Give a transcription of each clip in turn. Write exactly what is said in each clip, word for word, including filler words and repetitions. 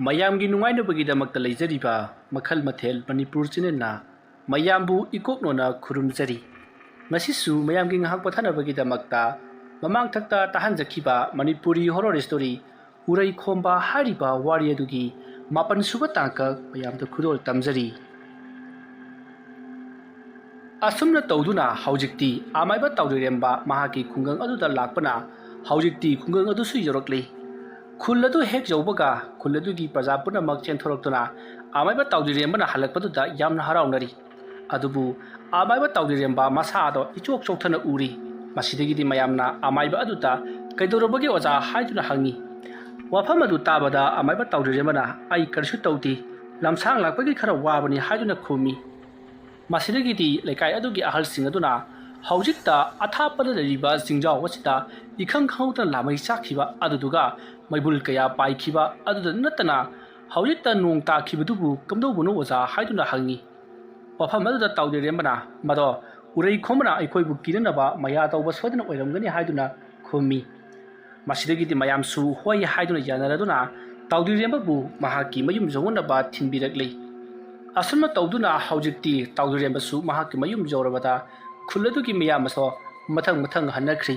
ꯃꯌꯥꯝꯒꯤ ꯅꯨꯡꯉꯥꯏꯅꯕꯒꯤꯗꯃꯛꯇ ꯂꯩꯖꯔꯤꯕ ꯃꯈꯜ ꯃꯊꯦꯜ ꯃꯅꯤꯄꯨꯔ ꯆꯦꯅꯦꯜꯅ ꯃꯌꯥꯝꯕꯨ ꯏꯀꯣꯛꯅꯣꯅ ꯈꯨꯔꯨꯝꯖꯔꯤ꯫ ꯉꯁꯤꯁꯨ ꯃꯌꯥꯝꯒꯤ ꯉꯥꯏꯍꯥꯛ ꯄꯣꯊꯥꯅꯕꯒꯤꯗꯃꯛꯇ ꯃꯃꯥꯡꯊꯛꯇ ꯇꯥꯍꯟꯖꯈꯤꯕ ꯃꯅꯤꯄꯨꯔꯤ ꯍꯣꯔꯣꯔ ꯁ꯭ꯇꯣꯔꯤ ꯎꯔꯩ ꯈꯣꯝꯕ ꯍꯥꯏꯔꯤꯕ ꯋꯥꯔꯤ ꯑꯗꯨꯒꯤ ꯃꯥꯄꯟ ꯁꯨꯕ ꯇꯥꯡꯀꯛ ꯃꯌꯥꯝꯗ ꯈꯨꯗꯣꯜ ꯇꯝꯖꯔꯤ꯫ ꯑꯁꯨꯝꯅ ꯇꯧꯗꯨꯅ ꯍꯧꯖꯤꯛꯇꯤ ꯑꯃꯥꯏꯕ ꯇꯥꯎꯗꯣꯏꯔꯦꯝꯕ ꯃꯍꯥꯛꯀꯤ ꯈꯨꯡꯒꯪ ꯑꯗꯨꯗ ꯂꯥꯛꯄꯅ ꯍꯧꯖꯤꯛꯇꯤ ꯈꯨꯡꯒꯪ ꯑꯗꯨꯁꯨ ꯌꯧꯔꯛꯂꯤ꯫ ꯈꯨꯜ ꯑꯗꯨ ꯍꯦꯛ ꯌꯧꯕꯒ ꯈꯨꯜ ꯑꯗꯨꯒꯤ ꯄ꯭ꯔꯖꯥ ꯄꯨꯝꯅꯃꯛ ꯆꯦꯟꯊꯣꯔꯛꯇꯨꯅ ꯑꯃꯥꯏꯕ ꯇꯥꯎꯗꯣꯏꯔꯦꯝꯕꯅ ꯍꯜꯂꯛꯄꯗꯨꯗ ꯌꯥꯝꯅ ꯍꯔꯥꯎꯅꯔꯤ꯫ ꯑꯗꯨꯕꯨ ꯑꯃꯥꯏꯕ ꯇꯥꯎꯗꯣꯏꯔꯦꯝꯕ ꯃꯁꯥꯗꯣ ꯏꯆꯣꯛ ꯆꯣꯛꯊꯅ ꯎꯔꯤ꯫ ꯃꯁꯤꯗꯒꯤꯗꯤ ꯃꯌꯥꯝꯅ ꯑꯃꯥꯏꯕ ꯑꯗꯨꯗ "ꯀꯩꯗꯧꯔꯕꯒꯦ ꯑꯣꯖꯥ?" ꯍꯥꯏꯗꯨꯅ ꯍꯪꯉꯤ꯫ ꯋꯥꯐꯝ ꯑꯗꯨ ꯇꯥꯕꯗ ꯑꯃꯥꯏꯕ ꯇꯥꯎꯗꯣꯏꯔꯦꯝꯕꯅ "ꯑꯩ ꯀꯔꯤꯁꯨ ꯇꯧꯗꯦ, ꯂꯝꯁꯥꯡ ꯂꯥꯛꯄꯒꯤ ꯈꯔ ꯋꯥꯕꯅꯤ" ꯍꯥꯏꯗꯨꯅ ꯈꯨꯝꯃꯤ꯫ ꯃꯁꯤꯗꯒꯤꯗꯤ ꯂꯩꯀꯥꯏ ꯑꯗꯨꯒꯤ ꯑꯍꯜꯁꯤꯡ ꯑꯗꯨꯅ ꯍꯧꯖꯤꯛꯇ ꯑꯊꯥꯞꯄꯗ ꯂꯩꯔꯤꯕ ꯆꯤꯡꯖꯥꯎ ꯑꯁꯤꯗ ꯏꯈꯪ ꯈꯪꯍꯧꯗꯅ ꯂꯥꯃꯩ ꯆꯥꯛꯈꯤꯕ ꯑꯗꯨꯗꯨꯒ ꯃꯩꯕꯨꯜ ꯀꯌꯥ ꯄꯥꯏꯈꯤꯕ ꯑꯗꯨꯗ ꯅꯠꯇꯅ ꯍꯧꯖꯤꯛꯇ ꯅꯣꯡ ꯇꯥꯈꯤꯕꯗꯨꯕꯨ ꯀꯝꯗꯧꯕꯅꯣ ꯑꯣꯖꯥ ꯍꯥꯏꯗꯨꯅ ꯍꯪꯉꯤ꯫ ꯋꯥꯐꯝ ꯑꯗꯨꯗ ꯇꯥꯎꯗꯣꯏꯔꯦꯝꯕꯅ "ꯃꯗꯣ ꯎꯔꯩ ꯈꯣꯝꯕꯅ ꯑꯩꯈꯣꯏꯕꯨ ꯀꯤꯅꯅꯕ ꯃꯌꯥ ꯇꯧꯕ ꯁꯣꯏꯗꯅ ꯑꯣꯏꯔꯝꯒꯅꯤ" ꯍꯥꯏꯗꯨꯅ ꯈꯨꯝꯃꯤ꯫ ꯃꯁꯤꯗꯒꯤꯗꯤ ꯃꯌꯥꯝꯁꯨ ꯍꯣꯏ ꯍꯥꯏꯗꯨꯅ ꯌꯥꯅꯔꯗꯨꯅ ꯇꯥꯎꯗꯣꯏꯔꯦꯝꯕꯕꯨ ꯃꯍꯥꯛꯀꯤ ꯃꯌꯨꯝ ꯌꯧꯅꯅꯕ ꯊꯤꯟꯕꯤꯔꯛꯂꯤ꯫ ꯑꯁꯨꯝꯅ ꯇꯧꯗꯨꯅ ꯍꯧꯖꯤꯛꯇꯤ ꯇꯥꯎꯗꯣꯏꯔꯦꯝꯕꯁꯨ ꯃꯍꯥꯛꯀꯤ ꯃꯌꯨꯝ ꯌꯧꯔꯕꯗ ꯈꯨꯜ ꯑꯗꯨꯒꯤ ꯃꯤꯌꯥꯝ ꯑꯁꯣ ꯃꯊꯪ ꯃꯊꯪ ꯍꯟꯅꯈ꯭ꯔꯤ꯫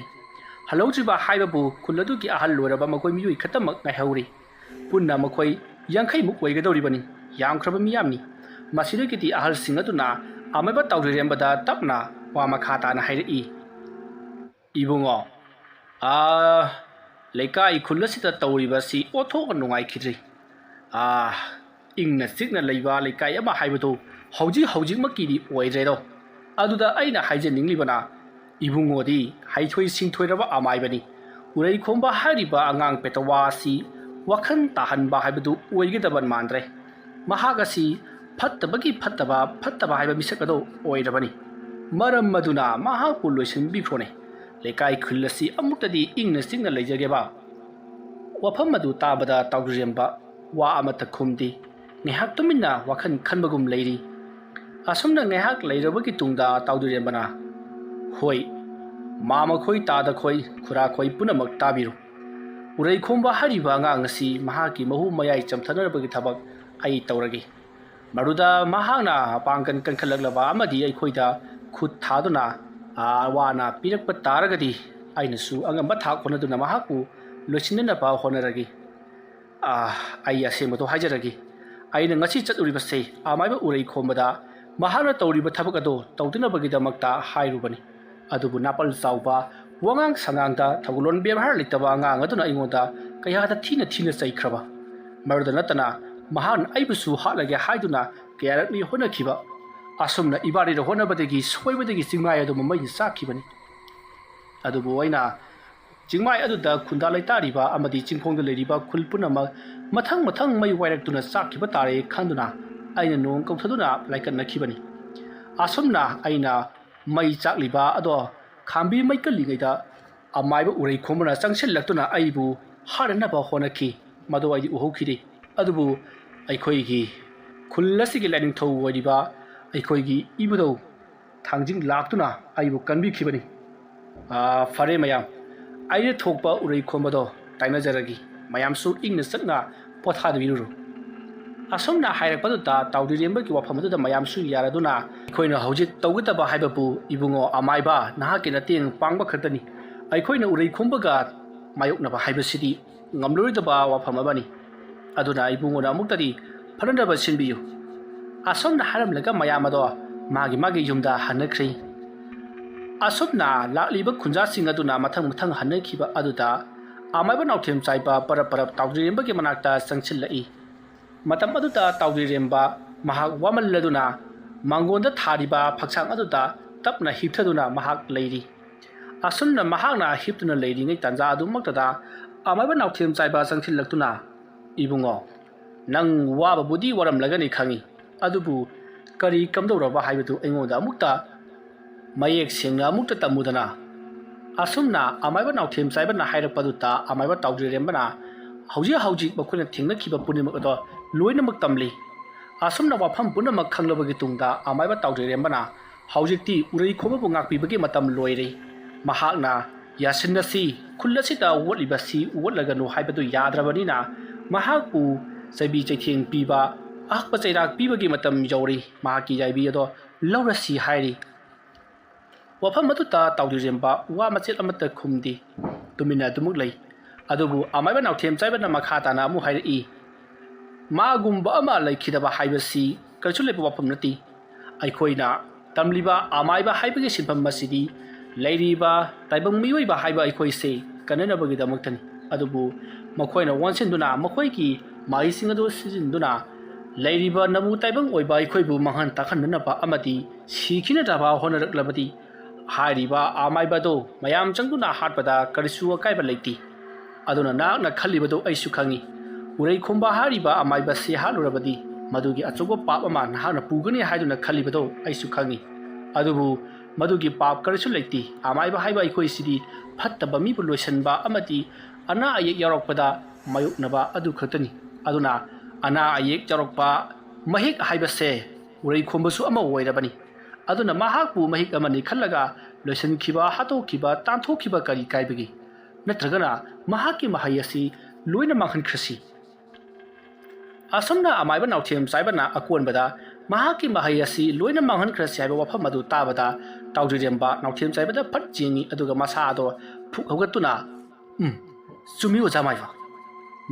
ꯍꯜꯍꯧꯗ꯭ꯔꯤꯕ ꯍꯥꯏꯕꯕꯨ ꯈꯨꯜ ꯑꯗꯨꯒꯤ ꯑꯍꯜ ꯑꯣꯏꯔꯕ ꯃꯈꯣꯏ ꯃꯤꯑꯣꯏ ꯈꯛꯇꯃꯛ ꯉꯥꯏꯍꯧꯔꯤ꯫ ꯄꯨꯟꯅ ꯃꯈꯣꯏ ꯌꯥꯡꯈꯩꯃꯨꯛ ꯑꯣꯏꯒꯗꯧꯔꯤꯕꯅꯤ꯫ ꯌꯥꯝꯈ꯭ꯔꯕ ꯃꯤꯌꯥꯝꯅꯤ꯫ ꯃꯁꯤꯗꯒꯤꯗꯤ ꯑꯍꯜꯁꯤꯡ ꯑꯗꯨꯅ ꯑꯃꯥꯏꯕ ꯇꯥꯎꯗꯣꯏꯔꯦꯝꯕꯗ ꯇꯞꯅ ꯋꯥ ꯃꯈꯥ ꯇꯥꯅ ꯍꯥꯏꯔꯛꯏ꯫ "ꯏꯕꯨꯡꯉꯣ, ꯑꯥ, ꯂꯩꯀꯥꯏ ꯈꯨꯜ ꯑꯁꯤꯗ ꯇꯧꯔꯤꯕ ꯑꯁꯤ ꯑꯣꯟꯊꯣꯛꯅ ꯅꯨꯡꯉꯥꯏꯈꯤꯗ꯭ꯔꯤ꯫ ꯑꯥ, ꯏꯪꯅ ꯆꯤꯛꯅ ꯂꯩꯕ ꯂꯩꯀꯥꯏ ꯑꯃ ꯍꯥꯏꯕꯗꯨ ꯍꯧꯖꯤꯛ ꯍꯧꯖꯤꯛꯃꯛꯀꯤꯗꯤ ꯑꯣꯏꯗ꯭ꯔꯦꯗꯣ꯫ ꯑꯗꯨꯗ ꯑꯩꯅ ꯍꯥꯏꯖꯅꯤꯡꯂꯤꯕꯅ, ꯏꯕꯨꯡꯉꯣꯗꯤ ꯍꯩꯊꯣꯏ ꯁꯤꯡꯊꯣꯏꯔꯕ ꯑꯃꯥꯏꯕꯅꯤ꯫ ꯎꯔꯩ ꯈꯣꯝꯕ ꯍꯥꯏꯔꯤꯕ ꯑꯉꯥꯡ ꯄꯦꯇꯋꯥ ꯑꯁꯤ ꯋꯥꯈꯜ ꯇꯥꯍꯟꯕ ꯍꯥꯏꯕꯗꯨ ꯑꯣꯏꯒꯗꯕ ꯃꯥꯟꯗ꯭ꯔꯦ꯫ ꯃꯍꯥꯛ ꯑꯁꯤ ꯐꯠꯇꯕꯒꯤ ꯐꯠꯇꯕ, ꯐꯠꯇꯕ ꯍꯥꯏꯕ ꯃꯤꯁꯛ ꯑꯗꯨ ꯑꯣꯏꯔꯕꯅꯤ꯫ ꯃꯔꯝ ꯑꯗꯨꯅ ꯃꯍꯥꯛꯄꯨ ꯂꯣꯏꯁꯤꯟꯕꯤꯈ꯭ꯔꯣꯅꯦ꯫ ꯂꯩꯀꯥꯏ ꯈꯨꯜ ꯑꯁꯤ ꯑꯃꯨꯛꯇꯗꯤ ꯏꯪꯅ ꯆꯤꯛꯅ ꯂꯩꯖꯒꯦꯕ"꯫ ꯋꯥꯐꯝ ꯑꯗꯨ ꯇꯥꯕꯗ ꯇꯥꯎꯗꯨꯔꯦꯝꯕ ꯋꯥ ꯑꯃꯠꯇ ꯈꯨꯝꯗꯦ꯫ ꯉꯥꯏꯍꯥꯛ ꯇꯨꯃꯤꯟꯅ ꯋꯥꯈꯜ ꯈꯟꯕꯒꯨꯝ ꯂꯩꯔꯤ꯫ ꯑꯁꯨꯝꯅ ꯉꯥꯏꯍꯥꯛ ꯂꯩꯔꯕꯒꯤ ꯇꯨꯡꯗ ꯇꯥꯎꯗꯨꯔꯦꯝꯕꯅ, "ꯍꯣꯏ, ꯃꯥꯃꯈꯣꯏ, ꯇꯥꯗꯈꯣꯏ, ꯈꯨꯔꯥꯈꯣꯏ ꯄꯨꯝꯅꯃꯛ ꯇꯥꯕꯤꯔꯨ꯫ ꯎꯔꯩꯈꯣꯝꯕ ꯍꯥꯏꯔꯤꯕ ꯑꯉꯥꯡ ꯑꯁꯤ ꯃꯍꯥꯛꯀꯤ ꯃꯍꯨ ꯃꯌꯥꯏ ꯆꯝꯊꯅꯕꯒꯤ ꯊꯕꯛ ꯑꯩ ꯇꯧꯔꯒꯦ꯫ ꯃꯗꯨꯗ ꯃꯍꯥꯛꯅ ꯃꯄꯥꯡꯒꯜ ꯀꯟꯈꯠꯂꯛꯂꯕ ꯑꯃꯗꯤ ꯑꯩꯈꯣꯏꯗ ꯈꯨꯠ ꯊꯥꯗꯨꯅ ꯑꯋꯥ ꯑꯅꯥ ꯄꯤꯔꯛꯄ ꯇꯥꯔꯒꯗꯤ, ꯑꯩꯅꯁꯨ ꯑꯉꯝꯕ ꯊꯥꯛ ꯍꯣꯠꯅꯗꯨꯅ ꯃꯍꯥꯛꯄꯨ ꯂꯣꯏꯁꯤꯟꯅꯅꯕ ꯍꯣꯠꯅꯔꯒꯦ꯫ ꯑꯥ, ꯑꯩ ꯑꯁꯦꯡꯕꯗꯣ ꯍꯥꯏꯖꯔꯒꯦ꯫ ꯑꯩꯅ ꯉꯁꯤ ꯆꯠꯂꯨꯔꯤꯕꯁꯦ ꯑꯃꯥꯏꯕ ꯎꯔꯩꯈꯣꯝꯕꯗ ꯃꯍꯥꯛꯅ ꯇꯧꯔꯤꯕ ꯊꯕꯛ ꯑꯗꯨ ꯇꯧꯗꯅꯕꯒꯤꯗꯃꯛꯇ ꯍꯥꯏꯔꯨꯕꯅꯤ꯫ ꯑꯗꯨꯕꯨ ꯅꯥꯄꯜ ꯆꯥꯎꯕ, ꯋꯥꯉꯥꯡ ꯁꯉꯥꯡꯗ ꯊꯧꯒꯜꯂꯣꯟ ꯕꯦꯕꯥꯔ ꯂꯩꯇꯕ ꯑꯉꯥꯡ ꯑꯗꯨꯅ ꯑꯩꯉꯣꯟꯗ ꯀꯌꯥꯗ ꯊꯤꯅ ꯊꯤꯅ ꯆꯩꯈ꯭ꯔꯕ꯫ ꯃꯗꯨꯗ ꯅꯠꯇꯅ ꯃꯍꯥꯛꯅ ꯑꯩꯕꯨꯁꯨ ꯍꯥꯠꯂꯒꯦ ꯍꯥꯏꯗꯨꯅ ꯀꯌꯥꯔꯛꯅꯤ ꯍꯣꯠꯅꯈꯤꯕ꯫ ꯑꯁꯨꯝꯅ ꯏꯕꯥꯅꯤꯅ ꯍꯣꯠꯅꯕꯗꯒꯤ ꯁꯣꯏꯕꯗꯒꯤ ꯆꯤꯡꯃꯥꯏ ꯑꯗꯨ ꯃꯃꯩꯅ ꯆꯥꯛꯈꯤꯕꯅꯤ꯫ ꯑꯗꯨꯕꯨ ꯑꯩꯅ ꯆꯤꯡꯃꯥꯏ ꯑꯗꯨꯗ ꯈꯨꯟꯗꯥ ꯂꯩꯇꯥꯔꯤꯕ ꯑꯃꯗꯤ ꯆꯤꯡꯈꯣꯡꯗ ꯂꯩꯔꯤꯕ ꯈꯨꯜ ꯄꯨꯝꯅꯃꯛ ꯃꯊꯪ ꯃꯊꯪ ꯃꯩ ꯋꯥꯏꯔꯛꯇꯨꯅ ꯆꯥꯛꯈꯤꯕ ꯇꯥꯔꯦ ꯈꯟꯗꯨꯅ ꯑꯩꯅ ꯅꯣꯡ ꯀꯧꯊꯗꯨꯅ ꯂꯥꯏꯀꯠꯅꯈꯤꯕꯅꯤ꯫ ꯑꯁꯨꯝꯅ ꯑꯩꯅ ꯃꯩ ꯆꯥꯛꯂꯤꯕ ꯑꯗꯣ ꯈꯥꯝꯕꯤ ꯃꯩꯀꯜꯂꯤꯉꯩꯗ ꯑꯃꯥꯏꯕ ꯎꯔꯩꯈꯣꯝꯕꯅ ꯆꯪꯁꯤꯜꯂꯛꯇꯨꯅ ꯑꯩꯕꯨ ꯍꯥꯠꯅꯅꯕ ꯍꯣꯠꯅꯈꯤ꯫ ꯃꯗꯨ ꯑꯩꯗꯤ ꯎꯍꯧꯈꯤꯗꯦ꯫ ꯑꯗꯨꯕꯨ ꯑꯩꯈꯣꯏꯒꯤ ꯈꯨꯜ ꯑꯁꯤꯒꯤ ꯂꯥꯏꯅꯤꯡꯊꯧ ꯑꯣꯏꯔꯤꯕ ꯑꯩꯈꯣꯏꯒꯤ ꯏꯕꯨꯙꯧ ꯊꯥꯡꯖꯤꯡ ꯂꯥꯛꯇꯨꯅ ꯑꯩꯕꯨ ꯀꯟꯕꯤꯈꯤꯕꯅꯤ꯫ ꯑꯥ, ꯐꯔꯦ ꯃꯌꯥꯝ, ꯑꯩꯅ ꯊꯣꯛꯄ ꯎꯔꯩꯈꯣꯝꯕꯗꯣ ꯇꯥꯏꯅꯖꯔꯒꯦ꯫ ꯃꯌꯥꯝꯁꯨ ꯏꯪꯅ ꯆꯛꯅ ꯄꯣꯊꯥꯕꯤꯔꯨꯔꯣ꯫ ꯑꯁꯨꯝꯅ ꯍꯥꯏꯔꯛꯄꯗꯨꯗ ꯇꯥꯎꯗꯤꯔꯦꯝꯕꯒꯤ ꯋꯥꯐꯝ ꯑꯗꯨꯗ ꯃꯌꯥꯝꯁꯨ ꯌꯥꯔꯗꯨꯅ, ꯑꯩꯈꯣꯏꯅ ꯍꯧꯖꯤꯛ ꯇꯧꯒꯗꯕ ꯍꯥꯏꯕꯕꯨ, ꯏꯕꯨꯡꯉꯣ ꯑꯃꯥꯏꯕ, ꯅꯍꯥꯛꯀꯤ ꯃꯇꯦꯡ ꯄꯥꯡꯕ ꯈꯛꯇꯅꯤ꯫ ꯑꯩꯈꯣꯏꯅ ꯎꯔꯩꯈꯣꯝꯕꯒ ꯃꯥꯌꯣꯛꯅꯕ ꯍꯥꯏꯕꯁꯤꯗꯤ ꯉꯝꯂꯔꯣꯏꯗꯕ ꯋꯥꯐꯝ ꯑꯃꯅꯤ꯫ ꯑꯗꯨꯅ ꯏꯕꯨꯡꯉꯣꯅ ꯑꯃꯨꯛꯇꯗꯤ ꯐꯅꯅꯕ ꯁꯤꯟꯕꯤꯌꯨ꯫ ꯑꯁꯨꯝꯅ ꯍꯥꯏꯔꯝꯂꯒ ꯃꯌꯥꯝ ꯑꯗꯣ ꯃꯥꯒꯤ ꯃꯥꯒꯤ ꯌꯨꯝꯗ ꯍꯟꯅꯈ꯭ꯔꯦ꯫ ꯑꯁꯨꯝꯅ ꯂꯥꯛꯂꯤꯕ ꯈꯨꯟꯖꯥꯁꯤꯡ ꯑꯗꯨꯅ ꯃꯊꯪ ꯃꯊꯪ ꯍꯟꯅꯈꯤꯕ ꯑꯗꯨꯗ ꯑꯃꯥꯏꯕ ꯅꯥꯎꯊꯦꯝ ꯆꯥꯏꯕ ꯄꯔꯞ ꯄꯔꯞ ꯇꯥꯎꯗ꯭ꯔꯤꯔꯦꯝꯕꯒꯤ ꯃꯅꯥꯛꯇ ꯆꯪꯁꯤꯜꯂꯛꯏ꯫ ꯃꯇꯝ ꯑꯗꯨꯗ ꯇꯥꯎꯗ꯭ꯔꯤꯔꯦꯝꯕ ꯃꯍꯥꯛ ꯋꯥꯃꯜꯂꯗꯨꯅ ꯃꯥꯡꯒꯣꯟꯗ ꯊꯥꯔꯤꯕ ꯐꯛꯁꯥꯡ ꯑꯗꯨꯗ ꯇꯞꯅ ꯍꯤꯞꯊꯗꯨꯅ ꯃꯍꯥꯛ ꯂꯩꯔꯤ꯫ ꯑꯁꯨꯝꯅ ꯃꯍꯥꯛꯅ ꯍꯤꯞꯇꯨꯅ ꯂꯩꯔꯤꯉꯩ ꯇꯥꯟꯖꯥ ꯑꯗꯨꯃꯛꯇꯗ ꯑꯃꯥꯏꯕ ꯅꯥꯎꯊꯦꯝ ꯆꯥꯏꯕ ꯆꯪꯁꯤꯜꯂꯛꯇꯨꯅ, "ꯏꯕꯨꯡꯉꯣ, ꯅꯪ ꯋꯥꯕꯕꯨꯗꯤ ꯋꯥꯔꯝꯂꯒꯅꯤ ꯈꯪꯏ, ꯑꯗꯨꯕꯨ ꯀꯔꯤ ꯀꯝꯗꯧꯔꯕ ꯍꯥꯏꯕꯗꯨ ꯑꯩꯉꯣꯟꯗ ꯑꯃꯨꯛꯇ ꯃꯌꯦꯛ ꯁꯦꯡꯅ ꯑꯃꯨꯛꯇ ꯇꯝꯃꯨꯗꯅ?" ꯑꯁꯨꯝꯅ ꯑꯃꯥꯏꯕ ꯅꯥꯎꯊꯦꯝ ꯆꯥꯏꯕꯅ ꯍꯥꯏꯔꯛꯄꯗꯨꯗ ꯑꯃꯥꯏꯕ ꯇꯥꯎꯗ꯭ꯔꯤꯔꯦꯝꯕꯅ ꯍꯧꯖꯤꯛ ꯍꯧꯖꯤꯛ ꯃꯈꯣꯏꯅ ꯊꯦꯡꯅꯈꯤꯕ ꯄꯨꯝꯅꯃꯛ ꯑꯗꯣ ꯂꯣꯏꯅꯃꯛ ꯇꯝꯂꯤ꯫ ꯑꯁꯨꯝꯅ ꯋꯥꯐꯝ ꯄꯨꯝꯅꯃꯛ ꯈꯪꯂꯕꯒꯤ ꯇꯨꯡꯗ ꯑꯃꯥꯏꯕ ꯇꯥꯎꯗ꯭ꯔꯤꯔꯦꯝꯕꯅ ꯍꯧꯖꯤꯛꯇꯤ ꯎꯔꯩꯈꯣꯝꯕꯕꯨ ꯉꯥꯛꯄꯤꯕꯒꯤ ꯃꯇꯝ ꯂꯣꯏꯔꯦ꯫ ꯃꯍꯥꯛꯅ ꯌꯥꯁꯤꯟꯅꯁꯤ, ꯈꯨꯜ ꯑꯁꯤꯗ ꯋꯥꯠꯂꯤꯕꯁꯤ ꯋꯥꯠꯂꯒꯅꯨ ꯍꯥꯏꯕꯗꯨ ꯌꯥꯗ꯭ꯔꯕꯅꯤꯅ, ꯃꯍꯥꯛꯄꯨ ꯆꯩꯕꯤ ꯆꯩꯊꯦꯡ ꯄꯤꯕ, ꯑꯍꯛꯄ ꯆꯩꯔꯥꯛ ꯄꯤꯕꯒꯤ ꯃꯇꯝ ꯌꯧꯔꯤ꯫ ꯃꯍꯥꯛꯀꯤ ꯌꯥꯏꯕꯤ ꯑꯗꯣ ꯂꯧꯔꯁꯤ ꯍꯥꯏꯔꯤ꯫ ꯋꯥꯐꯝ ꯑꯗꯨꯗ ꯇꯥꯎꯗꯤꯔꯦꯝꯕ ꯋꯥ ꯃꯆꯦꯠ ꯑꯃꯠꯇ ꯈꯨꯝꯗꯦ꯫ ꯇꯨꯃꯤꯟꯅ ꯑꯗꯨꯃꯛ ꯂꯩ꯫ ꯑꯗꯨꯕꯨ ꯑꯃꯥꯏꯕ ꯅꯥꯎꯊꯦꯝ ꯆꯥꯏꯕꯅ ꯃꯈꯥ ꯇꯥꯅ ꯑꯃꯨꯛ ꯍꯥꯏꯔꯛꯏ, "ꯃꯥꯒꯨꯝꯕ ꯑꯃ ꯂꯩꯈꯤꯗꯕ ꯍꯥꯏꯕꯁꯤ ꯀꯔꯤꯁꯨ ꯂꯩꯕ ꯋꯥꯐꯝ ꯅꯠꯇꯦ꯫ ꯑꯩꯈꯣꯏꯅ ꯇꯝꯂꯤꯕ ꯑꯃꯥꯏꯕ ꯍꯥꯏꯕꯒꯤ ꯁꯤꯟꯐꯝ ꯑꯁꯤꯗꯤ ꯂꯩꯔꯤꯕ ꯇꯥꯏꯕꯪ ꯃꯤꯑꯣꯏꯕ ꯍꯥꯏꯕ ꯑꯩꯈꯣꯏꯁꯦ ꯀꯟꯅꯅꯕꯒꯤꯗꯃꯛꯇꯅꯤ꯫ ꯑꯗꯨꯕꯨ ꯃꯈꯣꯏꯅ ꯑꯣꯟꯁꯤꯟꯗꯨꯅ ꯃꯈꯣꯏꯒꯤ ꯃꯍꯩꯁꯤꯡ ꯑꯗꯨ ꯁꯤꯖꯤꯟꯗꯨꯅ ꯂꯩꯔꯤꯕ ꯅꯕꯨ ꯇꯥꯏꯕꯪ ꯑꯣꯏꯕ ꯑꯩꯈꯣꯏꯕꯨ ꯃꯥꯡꯍꯟ ꯇꯥꯛꯍꯟꯅꯅꯕ ꯑꯃꯗꯤ ꯁꯤꯈꯤꯅꯗꯕ ꯍꯣꯠꯅꯔꯛꯂꯕꯗꯤ ꯍꯥꯏꯔꯤꯕ ꯑꯃꯥꯏꯕ ꯑꯗꯨ ꯃꯌꯥꯝ ꯆꯪꯗꯨꯅ ꯍꯥꯠꯄꯗ ꯀꯔꯤꯁꯨ ꯑꯀꯥꯏꯕ ꯂꯩꯇꯦ꯫ ꯑꯗꯨꯅ ꯅꯍꯥꯛꯅ ꯈꯜꯂꯤꯕꯗꯨ ꯑꯩꯁꯨ ꯈꯪꯏ꯫ ꯎꯔꯩꯈꯣꯝꯕ ꯍꯥꯏꯔꯤꯕ ꯑꯃꯥꯏꯕꯁꯤ ꯍꯥꯠꯂꯨꯔꯕꯗꯤ ꯃꯗꯨꯒꯤ ꯑꯆꯧꯕ ꯄꯥꯞ ꯑꯃ ꯅꯍꯥꯛꯅ ꯄꯨꯒꯅꯤ ꯍꯥꯏꯗꯨꯅ ꯈꯜꯂꯤꯕꯗꯨ ꯑꯩꯁꯨ ꯈꯪꯏ꯫ ꯑꯗꯨꯕꯨ ꯃꯗꯨꯒꯤ ꯄꯥꯞ ꯀꯔꯤꯁꯨ ꯂꯩꯇꯦ꯫ ꯑꯃꯥꯏꯕ ꯍꯥꯏꯕ ꯑꯩꯈꯣꯏꯁꯤꯗꯤ ꯐꯠꯇꯕ ꯃꯤꯕꯨ ꯂꯣꯏꯁꯤꯟꯕ ꯑꯃꯗꯤ ꯑꯅꯥ ꯑꯌꯦꯛ ꯌꯥꯎꯔꯛꯄꯗ ꯃꯥꯌꯣꯛꯅꯕ ꯑꯗꯨ ꯈꯛꯇꯅꯤ꯫ ꯑꯗꯨꯅ ꯑꯅꯥ ꯑꯌꯦꯛ ꯌꯥꯎꯔꯛꯄ ꯃꯍꯤꯛ ꯍꯥꯏꯕꯁꯦ ꯎꯔꯩꯈꯣꯝꯕꯁꯨ ꯑꯃ ꯑꯣꯏꯔꯕꯅꯤ꯫ ꯑꯗꯨꯅ ꯃꯍꯥꯛꯄꯨ ꯃꯍꯤꯛ ꯑꯃꯅꯤ ꯈꯜꯂꯒ ꯂꯣꯏꯁꯤꯟꯈꯤꯕ, ꯍꯥꯠꯇꯣꯛꯈꯤꯕ, ꯇꯥꯟꯊꯣꯛꯈꯤꯕ ꯀꯔꯤ ꯀꯥꯏꯕꯒꯦ? ꯅꯠꯇ꯭ꯔꯒꯅ ꯃꯍꯥꯛꯀꯤ ꯃꯍꯩ ꯑꯁꯤ ꯂꯣꯏꯅ ꯃꯥꯡꯍꯟꯈ꯭ꯔꯁꯤ꯫ ꯑꯁꯨꯝꯅ ꯑꯃꯥꯏꯕ ꯅꯥꯎꯊꯦꯝ ꯆꯥꯏꯕꯅ ꯑꯀꯣꯟꯕꯗ ꯃꯍꯥꯛꯀꯤ ꯃꯍꯩ ꯑꯁꯤ ꯂꯣꯏꯅ ꯃꯥꯡꯍꯟꯈ꯭ꯔꯁꯤ ꯍꯥꯏꯕ ꯋꯥꯐꯝ ꯑꯗꯨ ꯇꯥꯕꯗ ꯇꯥꯎꯗꯤꯔꯦꯝꯕ ꯅꯥꯎꯊꯦꯝ ꯆꯥꯏꯕꯗ ꯐꯠ ꯆꯦꯡꯉꯤ, ꯑꯗꯨꯒ ꯃꯁꯥ ꯑꯗꯣ ꯐꯨꯛ ꯍꯧꯒꯠꯇꯨꯅ, "ꯎꯝ, ꯆꯨꯝꯃꯤ ꯑꯣꯖꯥ ꯃꯥꯏꯕ꯫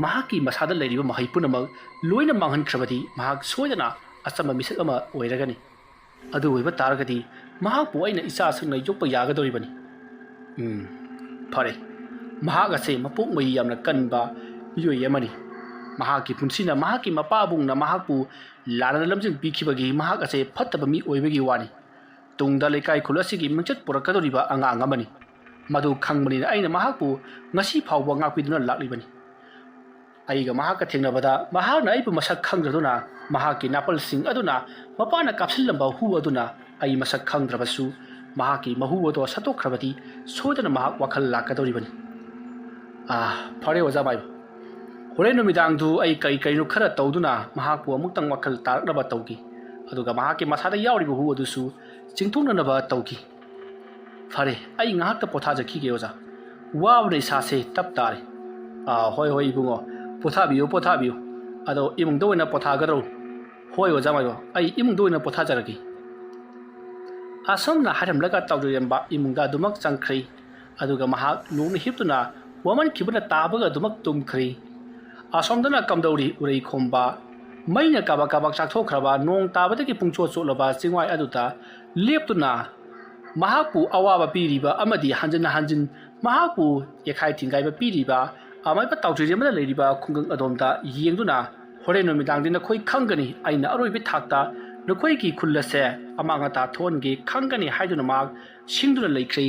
ꯃꯍꯥꯛꯀꯤ ꯃꯁꯥꯗ ꯂꯩꯔꯤꯕ ꯃꯍꯩ ꯄꯨꯝꯅꯃꯛ ꯂꯣꯏꯅ ꯃꯥꯡꯍꯟꯈ꯭ꯔꯕꯗꯤ ꯃꯍꯥꯛ ꯁꯣꯏꯗꯅ ꯑꯆꯝꯕ ꯃꯤꯁꯛ ꯑꯃ ꯑꯣꯏꯔꯒꯅꯤ꯫ ꯑꯗꯨ ꯑꯣꯏꯕ ꯇꯥꯔꯒꯗꯤ ꯃꯍꯥꯛꯄꯨ ꯑꯩꯅ ꯏꯆꯥꯁꯤꯡꯅ ꯌꯣꯛꯄ ꯌꯥꯒꯗꯧꯔꯤꯕꯅꯤ꯫ ꯎꯝ, ꯐꯔꯦ꯫ ꯃꯍꯥꯛ ꯑꯁꯦ ꯃꯄꯣꯛ ꯃꯍꯩ ꯌꯥꯝꯅ ꯀꯟꯕ ꯃꯤꯑꯣꯏ ꯑꯃꯅꯤ꯫ ꯃꯍꯥꯛꯀꯤ ꯄꯨꯟꯁꯤꯅ ꯃꯍꯥꯛꯀꯤ ꯃꯄꯥꯕꯨꯡꯅ ꯃꯍꯥꯛꯄꯨ ꯂꯥꯟꯅ ꯂꯝꯖꯤꯡ ꯄꯤꯈꯤꯕꯒꯤ ꯃꯍꯥꯛ ꯑꯁꯦ ꯐꯠꯇꯕ ꯃꯤ ꯑꯣꯏꯕꯒꯤ ꯋꯥꯅꯤ꯫ ꯇꯨꯡꯗ ꯂꯩꯀꯥꯏ ꯈꯨꯜ ꯑꯁꯤꯒꯤ ꯃꯤꯡꯆꯠ ꯄꯨꯔꯛꯀꯗꯧꯔꯤꯕ ꯑꯉꯥꯡ ꯑꯃꯅꯤ꯫ ꯃꯗꯨ ꯈꯪꯕꯅꯤꯅ ꯑꯩꯅ ꯃꯍꯥꯛꯄꯨ ꯉꯁꯤ ꯐꯥꯎꯕ ꯉꯥꯛꯄꯤꯗꯨꯅ ꯂꯥꯛꯂꯤꯕꯅꯤ꯫ ꯑꯩꯒ ꯃꯍꯥꯛꯀ ꯊꯦꯡꯅꯕꯗ ꯃꯍꯥꯛꯅ ꯑꯩꯕꯨ ꯃꯁꯛ ꯈꯪꯗ꯭ꯔꯗꯨꯅ ꯃꯍꯥꯛꯀꯤ ꯅꯥꯄꯜꯁꯤꯡ ꯑꯗꯨꯅ ꯃꯄꯥꯅ ꯀꯥꯞꯁꯤꯜꯂꯝꯕ ꯍꯨ ꯑꯗꯨꯅ ꯑꯩ ꯃꯁꯛ ꯈꯪꯗ꯭ꯔꯕꯁꯨ ꯃꯍꯥꯛꯀꯤ ꯃꯍꯨ ꯑꯗꯣ ꯁꯠꯇꯣꯛꯈ꯭ꯔꯕꯗꯤ ꯁꯣꯏꯗꯅ ꯃꯍꯥꯛ ꯋꯥꯈꯜ ꯂꯥꯛꯀꯗꯧꯔꯤꯕꯅꯤ꯫ ꯑꯥ, ꯐꯔꯦ ꯑꯣꯖꯥ ꯃꯥꯏꯕ꯫ ꯍꯣꯔꯦꯟ ꯅꯨꯃꯤꯗꯥꯡꯗꯨ ꯑꯩ ꯀꯔꯤ ꯀꯔꯤꯅꯣ ꯈꯔ ꯇꯧꯗꯨꯅ ꯃꯍꯥꯛꯄꯨ ꯑꯃꯨꯛꯇꯪ ꯋꯥꯈꯜ ꯇꯥꯔꯛꯅꯕ ꯇꯧꯈꯤ꯫ ꯑꯗꯨꯒ ꯃꯍꯥꯛꯀꯤ ꯃꯁꯥꯗ ꯌꯥꯎꯔꯤꯕ ꯍꯨ ꯑꯗꯨꯁꯨ ꯆꯤꯡꯊꯣꯛꯅꯅꯕ ꯇꯧꯈꯤ꯫ ꯐꯔꯦ, ꯑꯩ ꯉꯥꯏꯍꯥꯛꯇ ꯄꯣꯊꯥꯖꯈꯤꯒꯦ ꯑꯣꯖꯥ꯫ ꯋꯥꯕꯅ ꯏꯁꯥꯁꯦ ꯇꯞ ꯇꯥꯔꯦ꯫ "ꯑꯥ, ꯍꯣꯏ, ꯍꯣꯏ ꯏꯕꯨꯡꯉꯣ, ꯄꯣꯊꯥꯕꯤꯌꯨ, ꯄꯣꯊꯥꯕꯤꯌꯨ꯫ ꯑꯗꯣ ꯏꯃꯨꯡꯗ ꯑꯣꯏꯅ ꯄꯣꯊꯥꯒꯗ꯭ꯔꯣ?" "ꯍꯣꯏ ꯑꯣꯖꯥ ꯃꯥꯏꯕ, ꯑꯩ ꯏꯃꯨꯡꯗ ꯑꯣꯏꯅ ꯄꯣꯊꯥꯖꯔꯒꯦ"꯫ ꯑꯁꯨꯝꯅ ꯍꯥꯏꯔꯝꯂꯒ ꯇꯥꯎꯖꯔꯦꯝꯕ ꯏꯃꯨꯡꯗ ꯑꯗꯨꯃꯛ ꯆꯪꯈ꯭ꯔꯦ꯫ ꯑꯗꯨꯒ ꯃꯍꯥꯛ ꯂꯣꯡꯅ ꯍꯤꯞꯇꯨꯅ ꯋꯥꯃꯟꯈꯤꯕꯅ ꯇꯥꯕꯒ ꯑꯗꯨꯃꯛ ꯇꯨꯝꯈ꯭ꯔꯦ꯫ ꯑꯁꯣꯝꯗꯅ ꯀꯝꯗꯧꯔꯤ? ꯎꯔꯩ ꯈꯣꯝꯕ ꯃꯩꯅ ꯀꯥꯕꯛ ꯀꯥꯕꯛ ꯆꯥꯛꯊꯣꯛꯈ꯭ꯔꯕ ꯅꯣꯡ ꯇꯥꯕꯗꯒꯤ ꯄꯨꯡꯆꯣꯠ ꯆꯣꯠꯂꯕ ꯆꯤꯡꯋꯥꯏ ꯑꯗꯨꯗ ꯂꯦꯞꯇꯨꯅ ꯃꯍꯥꯛꯄꯨ ꯑꯋꯥꯕ ꯄꯤꯔꯤꯕ ꯑꯃꯗꯤ ꯍꯟꯖꯤꯟ ꯍꯟꯖꯤꯟ ꯃꯍꯥꯛꯄꯨ ꯌꯦꯈꯥꯏ ꯊꯤꯡꯒꯥꯏꯕ ꯄꯤꯔꯤꯕ ꯑꯃꯥꯏꯕ ꯇꯥꯎꯊ꯭ꯔꯤꯔꯦꯝꯕꯗ ꯂꯩꯔꯤꯕ ꯈꯨꯡꯒꯪ ꯑꯗꯣꯝꯗ ꯌꯦꯡꯗꯨꯅ, "ꯍꯣꯔꯦꯟ ꯅꯨꯃꯤꯗꯥꯡꯗꯤ ꯅꯈꯣꯏ ꯈꯪꯒꯅꯤ, ꯑꯩꯅ ꯑꯔꯣꯏꯕ ꯊꯥꯛꯇ ꯅꯈꯣꯏꯒꯤ ꯈꯨꯜ ꯑꯁꯦ ꯑꯃꯥꯡ ꯑꯇꯥ ꯊꯣꯛꯍꯟꯒꯦ ꯈꯪꯒꯅꯤ" ꯍꯥꯏꯗꯨꯅ ꯃꯍꯥꯛ ꯁꯤꯡꯗꯨꯅ ꯂꯩꯈ꯭ꯔꯦ꯫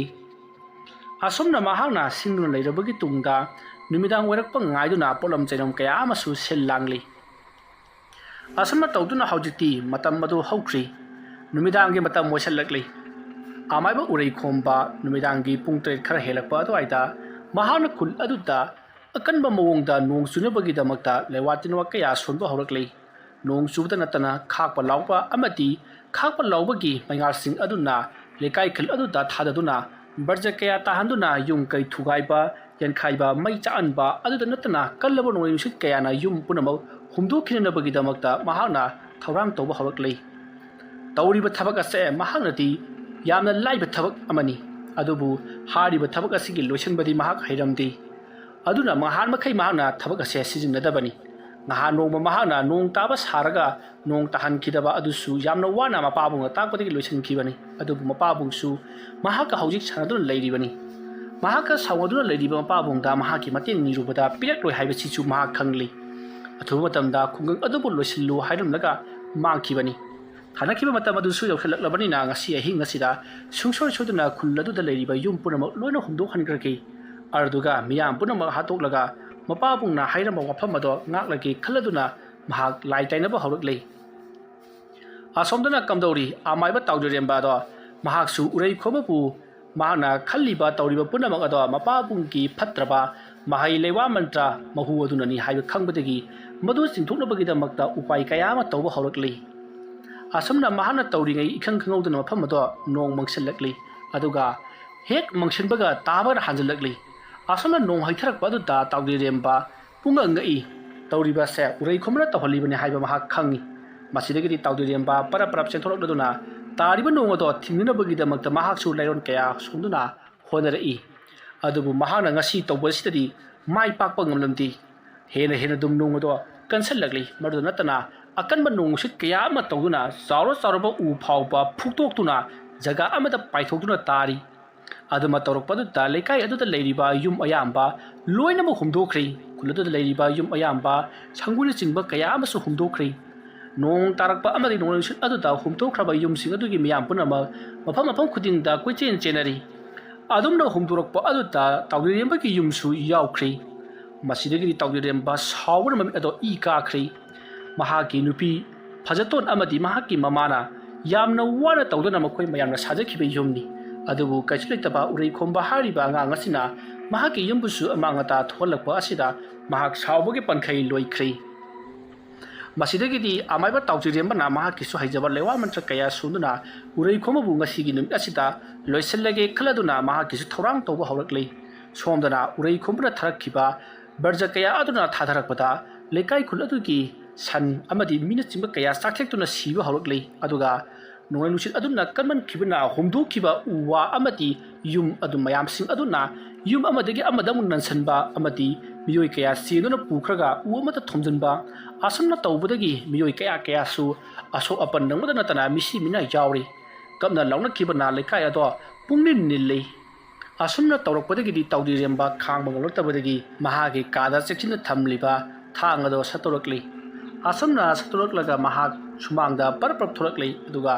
ꯑꯁꯨꯝꯅ ꯃꯍꯥꯛꯅ ꯁꯤꯡꯗꯨꯅ ꯂꯩꯔꯕꯒꯤ ꯇꯨꯡꯗ ꯅꯨꯃꯤꯗꯥꯡ ꯑꯣꯏꯔꯛꯄ ꯉꯥꯏꯗꯨꯅ ꯄꯣꯠꯂꯝ ꯆꯩꯂꯝ ꯀꯌꯥ ꯑꯃꯁꯨ ꯁꯤꯜ ꯂꯥꯡꯂꯤ꯫ ꯑꯁꯨꯝꯅ ꯇꯧꯗꯨꯅ ꯍꯧꯖꯤꯛꯇꯤ ꯃꯇꯝ ꯑꯗꯨ ꯍꯧꯈ꯭ꯔꯤ꯫ ꯅꯨꯃꯤꯗꯥꯡꯒꯤ ꯃꯇꯝ ꯑꯣꯏꯁꯤꯜꯂꯛꯂꯤ꯫ ꯑꯃꯥꯏꯕ ꯎꯔꯩ ꯈꯣꯝꯕ ꯅꯨꯃꯤꯗꯥꯡꯒꯤ ꯄꯨꯡ ꯇꯔꯦꯠ ꯈꯔ ꯍꯦꯜꯂꯛꯄ ꯑꯗꯨꯋꯥꯏꯗ ꯃꯍꯥꯛꯅ ꯈꯨꯜ ꯑꯗꯨꯗ ꯑꯀꯟꯕ ꯃꯑꯣꯡꯗ ꯅꯣꯡ ꯆꯨꯅꯕꯒꯤꯗꯃꯛꯇ ꯂꯩꯋꯥ ꯇꯤꯟꯋꯥ ꯀꯌꯥ ꯁꯣꯟꯕ ꯍꯧꯔꯛꯂꯤ꯫ ꯅꯣꯡ ꯆꯨꯕꯗ ꯅꯠꯇꯅ ꯈꯥꯛꯄ ꯂꯥꯎꯕ ꯑꯃꯗꯤ ꯈꯥꯛꯄ ꯂꯥꯎꯕꯒꯤ ꯃꯩꯉꯥꯜꯁꯤꯡ ꯑꯗꯨꯅ ꯂꯩꯀꯥꯏ ꯈꯨꯜ ꯑꯗꯨꯗ ꯊꯥꯗꯗꯨꯅ ꯕꯔꯖ ꯀꯌꯥ ꯇꯥꯍꯟꯗꯨꯅ ꯌꯨꯝ ꯀꯩ ꯊꯨꯒꯥꯏꯕ, ꯌꯦꯟꯈꯥꯏꯕ, ꯃꯩ ꯆꯥꯛꯍꯟꯕ ꯑꯗꯨꯗ ꯅꯠꯇꯅ ꯀꯜꯂꯕ ꯅꯣꯡꯂꯩ ꯅꯨꯡꯁꯤꯠ ꯀꯌꯥꯅ ꯌꯨꯝ ꯄꯨꯝꯅꯃꯛ ꯍꯨꯝꯗꯣꯛꯈꯤꯅꯅꯕꯒꯤꯗꯃꯛꯇ ꯃꯍꯥꯛꯅ ꯊꯧꯔꯥꯡ ꯇꯧꯕ ꯍꯧꯔꯛꯂꯤ꯫ ꯇꯧꯔꯤꯕ ꯊꯕꯛ ꯑꯁꯦ ꯃꯍꯥꯛꯅꯗꯤ ꯌꯥꯝꯅ ꯂꯥꯏꯕ ꯊꯕꯛ ꯑꯃꯅꯤ, ꯑꯗꯨꯕꯨ ꯍꯥꯏꯔꯤꯕ ꯊꯕꯛ ꯑꯁꯤꯒꯤ ꯂꯣꯏꯁꯤꯟꯕꯗꯤ ꯃꯍꯥꯛ ꯍꯩꯔꯝꯗꯦ꯫ ꯑꯗꯨꯅ ꯅꯍꯥꯟ ꯃꯈꯩ ꯃꯍꯥꯛꯅ ꯊꯕꯛ ꯑꯁꯦ ꯁꯤꯖꯤꯟꯅꯗꯕꯅꯤ꯫ ꯅꯍꯥꯟ ꯅꯣꯡꯃ ꯃꯍꯥꯛꯅ ꯅꯣꯡ ꯇꯥꯕ ꯁꯥꯔꯒ ꯅꯣꯡ ꯇꯥꯍꯟꯈꯤꯗꯕ ꯑꯗꯨꯁꯨ ꯌꯥꯝꯅ ꯋꯥꯅ ꯃꯄꯥꯕꯨꯡꯅ ꯇꯥꯛꯄꯗꯒꯤ ꯂꯣꯏꯁꯤꯟꯈꯤꯕꯅꯤ꯫ ꯑꯗꯨꯕꯨ ꯃꯄꯥꯕꯨꯡꯁꯨ ꯃꯍꯥꯛꯀ ꯍꯧꯖꯤꯛ ꯁꯥꯟꯅꯗꯨꯅ ꯂꯩꯔꯤꯕꯅꯤ꯫ ꯃꯍꯥꯛꯀ ꯁꯥꯎꯅꯗꯨꯅ ꯂꯩꯔꯤꯕ ꯃꯄꯥꯕꯨꯡꯗ ꯃꯍꯥꯛꯀꯤ ꯃꯇꯦꯡ ꯅꯤꯔꯨꯕꯗ ꯄꯤꯔꯛꯂꯣꯏ ꯍꯥꯏꯕꯁꯤꯁꯨ ꯃꯍꯥꯛ ꯈꯪꯂꯤ꯫ ꯑꯊꯨꯕ ꯃꯇꯝꯗ ꯈꯨꯡꯒꯪ ꯑꯗꯨꯕꯨ ꯂꯣꯏꯁꯤꯜꯂꯨ ꯍꯥꯏꯔꯝꯂꯒ ꯃꯥꯡꯈꯤꯕꯅꯤ꯫ ꯊꯥꯅꯈꯤꯕ ꯃꯇꯝ ꯑꯗꯨꯁꯨ ꯌꯧꯁꯤꯜꯂꯛꯂꯕꯅꯤꯅ ꯉꯁꯤ ꯑꯍꯤꯡ ꯑꯁꯤꯗ ꯁꯨꯡꯁꯣꯏ ꯁꯣꯏꯗꯅ ꯈꯨꯜ ꯑꯗꯨꯗ ꯂꯩꯔꯤꯕ ꯌꯨꯝ ꯄꯨꯝꯅꯃꯛ ꯂꯣꯏꯅ ꯍꯨꯝꯗꯣꯛꯍꯟꯈ꯭ꯔꯒꯦ꯫ ꯑꯗꯨꯒ ꯃꯤꯌꯥꯝ ꯄꯨꯝꯅꯃꯛ ꯍꯥꯠꯇꯣꯛꯂꯒ ꯃꯄꯥꯕꯨꯡꯅ ꯍꯥꯏꯔꯝꯕ ꯋꯥꯐꯝ ꯑꯗꯣ ꯉꯥꯛꯂꯒꯦ ꯈꯜꯂꯗꯨꯅ ꯃꯍꯥꯛ ꯂꯥꯏ ꯇꯥꯏꯅꯕ ꯍꯧꯔꯛꯂꯦ꯫ ꯑꯁꯣꯝꯗꯅ ꯀꯝꯗꯧꯔꯤ? ꯑꯃꯥꯏꯕ ꯇꯥꯎꯖꯔꯦꯝꯕ ꯑꯗꯣ ꯃꯍꯥꯛꯁꯨ ꯎꯔꯩ ꯈꯣꯝꯕꯕꯨ ꯃꯍꯥꯛꯅ ꯈꯜꯂꯤꯕ ꯇꯧꯔꯤꯕ ꯄꯨꯝꯅꯃꯛ ꯑꯗꯣ ꯃꯄꯥꯕꯨꯡꯒꯤ ꯐꯠꯇ꯭ꯔꯕ ꯃꯍꯩ ꯂꯩꯋꯥ ꯃꯟꯇ꯭ꯔ ꯃꯍꯨ ꯑꯗꯨꯅꯅꯤ ꯍꯥꯏꯕ ꯈꯪꯕꯗꯒꯤ ꯃꯗꯨ ꯆꯤꯡꯊꯣꯛꯅꯕꯒꯤꯗꯃꯛꯇ ꯎꯄꯥꯏ ꯀꯌꯥ ꯑꯃ ꯇꯧꯕ ꯍꯧꯔꯛꯂꯤ꯫ ꯑꯁꯨꯝꯅ ꯃꯍꯥꯛꯅ ꯇꯧꯔꯤꯉꯩ ꯏꯈꯪ ꯈꯪꯍꯧꯗꯅ ꯃꯐꯝ ꯑꯗꯣ ꯅꯣꯡ ꯃꯪꯁꯤꯜꯂꯛꯂꯤ꯫ ꯑꯗꯨꯒ ꯍꯦꯛ ꯃꯪꯁꯤꯟꯕꯒ ꯇꯥꯕꯅ ꯍꯥꯟꯖꯤꯜꯂꯛꯂꯤ꯫ ꯑꯁꯨꯝꯅ ꯅꯣꯡ ꯍꯩꯊꯔꯛꯄ ꯑꯗꯨꯗ ꯇꯥꯎꯗꯤꯔꯦꯝꯕ ꯄꯨꯡꯉꯛ ꯉꯛꯏ꯫ ꯇꯧꯔꯤꯕ ꯑꯁꯦ ꯎꯔꯩꯈꯣꯝꯕꯅ ꯇꯧꯍꯜꯂꯤꯕꯅꯤ ꯍꯥꯏꯕ ꯃꯍꯥꯛ ꯈꯪꯏ꯫ ꯃꯁꯤꯗꯒꯤꯗꯤ ꯇꯥꯎꯗꯤꯔꯦꯝꯕ ꯄꯔꯞ ꯄꯔꯞ ꯆꯦꯟꯊꯣꯔꯛꯂꯗꯨꯅ ꯇꯥꯔꯤꯕ ꯅꯣꯡ ꯑꯗꯣ ꯊꯤꯡꯅꯅꯕꯒꯤꯗꯃꯛꯇ ꯃꯍꯥꯛꯁꯨ ꯂꯥꯏꯑꯣꯟ ꯀꯌꯥ ꯁꯣꯟꯗꯨꯅ ꯍꯣꯠꯅꯔꯛꯏ꯫ ꯑꯗꯨꯕꯨ ꯃꯍꯥꯛꯅ ꯉꯁꯤ ꯇꯧꯕꯁꯤꯗꯗꯤ ꯃꯥꯏ ꯄꯥꯛꯄ ꯉꯝꯂꯝꯗꯦ꯫ ꯍꯦꯟꯅ ꯍꯦꯟꯅ ꯑꯗꯨꯝ ꯅꯣꯡ ꯑꯗꯣ ꯀꯟꯁꯤꯜꯂꯛꯂꯤ꯫ ꯃꯗꯨꯗ ꯅꯠꯇꯅ ꯑꯀꯟꯕ ꯅꯣꯡ ꯅꯨꯡꯁꯤꯠ ꯀꯌꯥ ꯑꯃ ꯇꯧꯗꯨꯅ ꯆꯥꯎꯔ ꯆꯥꯎꯔꯕ ꯎ ꯐꯥꯎꯕ ꯐꯨꯛꯇꯣꯛꯇꯨꯅ ꯖꯒꯥ ꯑꯃꯗ ꯄꯥꯏꯊꯣꯛꯇꯨꯅ ꯇꯥꯔꯤ꯫ ꯑꯗꯨꯃ ꯇꯧꯔꯛꯄ ꯑꯗꯨꯗ ꯂꯩꯀꯥꯏ ꯑꯗꯨꯗ ꯂꯩꯔꯤꯕ ꯌꯨꯝ ꯑꯌꯥꯝꯕ ꯂꯣꯏꯅꯃꯛ ꯍꯨꯝꯗꯣꯛꯈ꯭ꯔꯦ꯫ ꯈꯨꯜ ꯑꯗꯨꯗ ꯂꯩꯔꯤꯕ ꯌꯨꯝ ꯑꯌꯥꯝꯕ ꯁꯪꯒꯨꯅꯆꯤꯡꯕ ꯀꯌꯥ ꯑꯃꯁꯨ ꯍꯨꯝꯗꯣꯛꯈ꯭ꯔꯦ꯫ ꯅꯣꯡ ꯇꯥꯔꯛꯄ ꯑꯃꯗꯤ ꯅꯣꯡꯂꯩ ꯅꯨꯡꯁꯤꯠ ꯑꯗꯨꯗ ꯍꯨꯝꯗꯣꯛꯈ꯭ꯔꯕ ꯌꯨꯝꯁꯤꯡ ꯑꯗꯨꯒꯤ ꯃꯤꯌꯥꯝ ꯄꯨꯝꯅꯃꯛ ꯃꯐꯝ ꯃꯐꯝ ꯈꯨꯗꯤꯡꯗ ꯀꯣꯏꯆꯦꯟ ꯆꯦꯟꯅꯔꯤ꯫ ꯑꯗꯨꯝꯅ ꯍꯨꯝꯗꯣꯔꯛꯄ ꯑꯗꯨꯗ ꯇꯥꯎꯗꯤꯔꯦꯝꯕꯒꯤ ꯌꯨꯝꯁꯨ ꯌꯥꯎꯈ꯭ꯔꯦ꯫ ꯃꯁꯤꯗꯒꯤꯗꯤ ꯇꯥꯎꯗꯤꯔꯦꯝꯕ ꯁꯥꯎꯕꯅ ꯃꯃꯤꯠ ꯑꯗꯣ ꯏ ꯀꯥꯈ꯭ꯔꯦ꯫ ꯃꯍꯥꯛꯀꯤ ꯅꯨꯄꯤ ꯐꯖꯇꯣꯟ ꯑꯃꯗꯤ ꯃꯍꯥꯛꯀꯤ ꯃꯃꯥꯅ ꯌꯥꯝꯅ ꯋꯥꯅ ꯇꯧꯗꯨꯅ ꯃꯈꯣꯏ ꯃꯌꯥꯝꯅ ꯁꯥꯖꯈꯤꯕ ꯌꯨꯝꯅꯤ꯫ ꯑꯗꯨꯕꯨ ꯀꯩꯁꯨ ꯂꯩꯇꯕ ꯎꯔꯩꯈꯣꯝꯕ ꯍꯥꯏꯔꯤꯕ ꯑꯉꯥꯡ ꯑꯁꯤꯅ ꯃꯍꯥꯛꯀꯤ ꯌꯨꯝꯕꯨꯁꯨ ꯑꯃꯥꯡ ꯑꯇꯥ ꯊꯣꯛꯍꯜꯂꯛꯄ ꯑꯁꯤꯗ ꯃꯍꯥꯛ ꯁꯥꯎꯕꯒꯤ ꯄꯟꯈꯩ ꯂꯣꯏꯈ꯭ꯔꯦ꯫ ꯃꯁꯤꯗꯒꯤꯗꯤ ꯑꯃꯥꯏꯕ ꯇꯥꯎꯗꯤꯔꯦꯝꯕꯅ ꯃꯍꯥꯛꯀꯤꯁꯨ ꯍꯩꯖꯕ ꯂꯩꯋꯥ ꯃꯟꯇ꯭ꯔ ꯀꯌꯥ ꯁꯣꯟꯗꯨꯅ ꯎꯔꯩꯈꯣꯝꯕꯕꯨ ꯉꯁꯤꯒꯤ ꯅꯨꯃꯤꯠ ꯑꯁꯤꯗ ꯂꯣꯏꯁꯤꯜꯂꯒꯦ ꯈꯜꯂꯗꯨꯅ ꯃꯍꯥꯛꯀꯤꯁꯨ ꯊꯧꯔꯥꯡ ꯇꯧꯕ ꯍꯧꯔꯛꯂꯤ꯫ ꯁꯣꯝꯗꯅ ꯎꯔꯩꯈꯣꯝꯕꯅ ꯊꯥꯔꯛꯈꯤꯕ ꯕ꯭ꯔꯖ ꯀꯌꯥ ꯑꯗꯨꯅ ꯊꯥꯊꯔꯛꯄꯗ ꯂꯩꯀꯥꯏ ꯈꯨꯜ ꯑꯗꯨꯒꯤ ꯁꯟ ꯑꯃꯗꯤ ꯃꯤꯅꯆꯤꯡꯕ ꯀꯌꯥ ꯆꯥꯛꯊꯦꯛꯇꯨꯅ ꯁꯤꯕ ꯍꯧꯔꯛꯂꯤ꯫ ꯑꯗꯨꯒ ꯅꯣꯡꯂꯩ ꯅꯨꯡꯁꯤꯠ ꯑꯗꯨꯅ ꯀꯟꯃꯟꯈꯤꯕꯅ ꯍꯨꯝꯗꯣꯛꯈꯤꯕ ꯎ ꯋꯥ ꯑꯃꯗꯤ ꯌꯨꯝ ꯑꯗꯨ ꯃꯌꯥꯝꯁꯤꯡ ꯑꯗꯨꯅ ꯌꯨꯝ ꯑꯃꯗꯒꯤ ꯑꯃꯗ ꯑꯃꯨꯛ ꯅꯟꯁꯤꯟꯕ ꯑꯃꯗꯤ ꯃꯤꯑꯣꯏ ꯀꯌꯥ ꯆꯦꯟꯗꯨꯅ ꯄꯨꯈ꯭ꯔꯒ ꯎ ꯑꯃꯗ ꯊꯣꯝꯖꯤꯟꯕ ꯑꯁꯨꯝꯅ ꯇꯧꯕꯗꯒꯤ ꯃꯤꯑꯣꯏ ꯀꯌꯥ ꯀꯌꯥꯁꯨ ꯑꯁꯣꯛ ꯑꯄꯟ ꯅꯪꯕꯗ ꯅꯠꯇꯅ ꯃꯤꯁꯤ ꯃꯤꯅꯥ ꯌꯥꯎꯔꯤ꯫ ꯀꯞꯅ ꯂꯥꯎꯅꯈꯤꯕꯅ ꯂꯩꯀꯥꯏ ꯑꯗꯣ ꯄꯨꯡꯅꯤꯜ ꯅꯤꯜꯂꯤ꯫ ꯑꯁꯨꯝꯅ ꯇꯧꯔꯛꯄꯗꯒꯤꯗꯤ ꯇꯥꯎꯗꯤꯔꯦꯝꯕ ꯈꯥꯡꯕ ꯉꯝꯂꯛꯇꯕꯗꯒꯤ ꯃꯍꯥꯛꯀꯤ ꯀꯥꯗ ꯆꯦꯛꯁꯤꯟꯅ ꯊꯝꯂꯤꯕ ꯊꯥꯡ ꯑꯗꯣ ꯁꯠꯇꯣꯔꯛꯂꯤ꯫ ꯑꯁꯨꯝꯅ ꯁꯠꯇꯣꯔꯛꯂꯒ ꯃꯍꯥꯛ ꯁꯨꯃꯥꯡꯗ ꯄꯔꯞ ꯄꯔꯞ ꯊꯣꯛꯂꯛꯂꯤ꯫ ꯑꯗꯨꯒ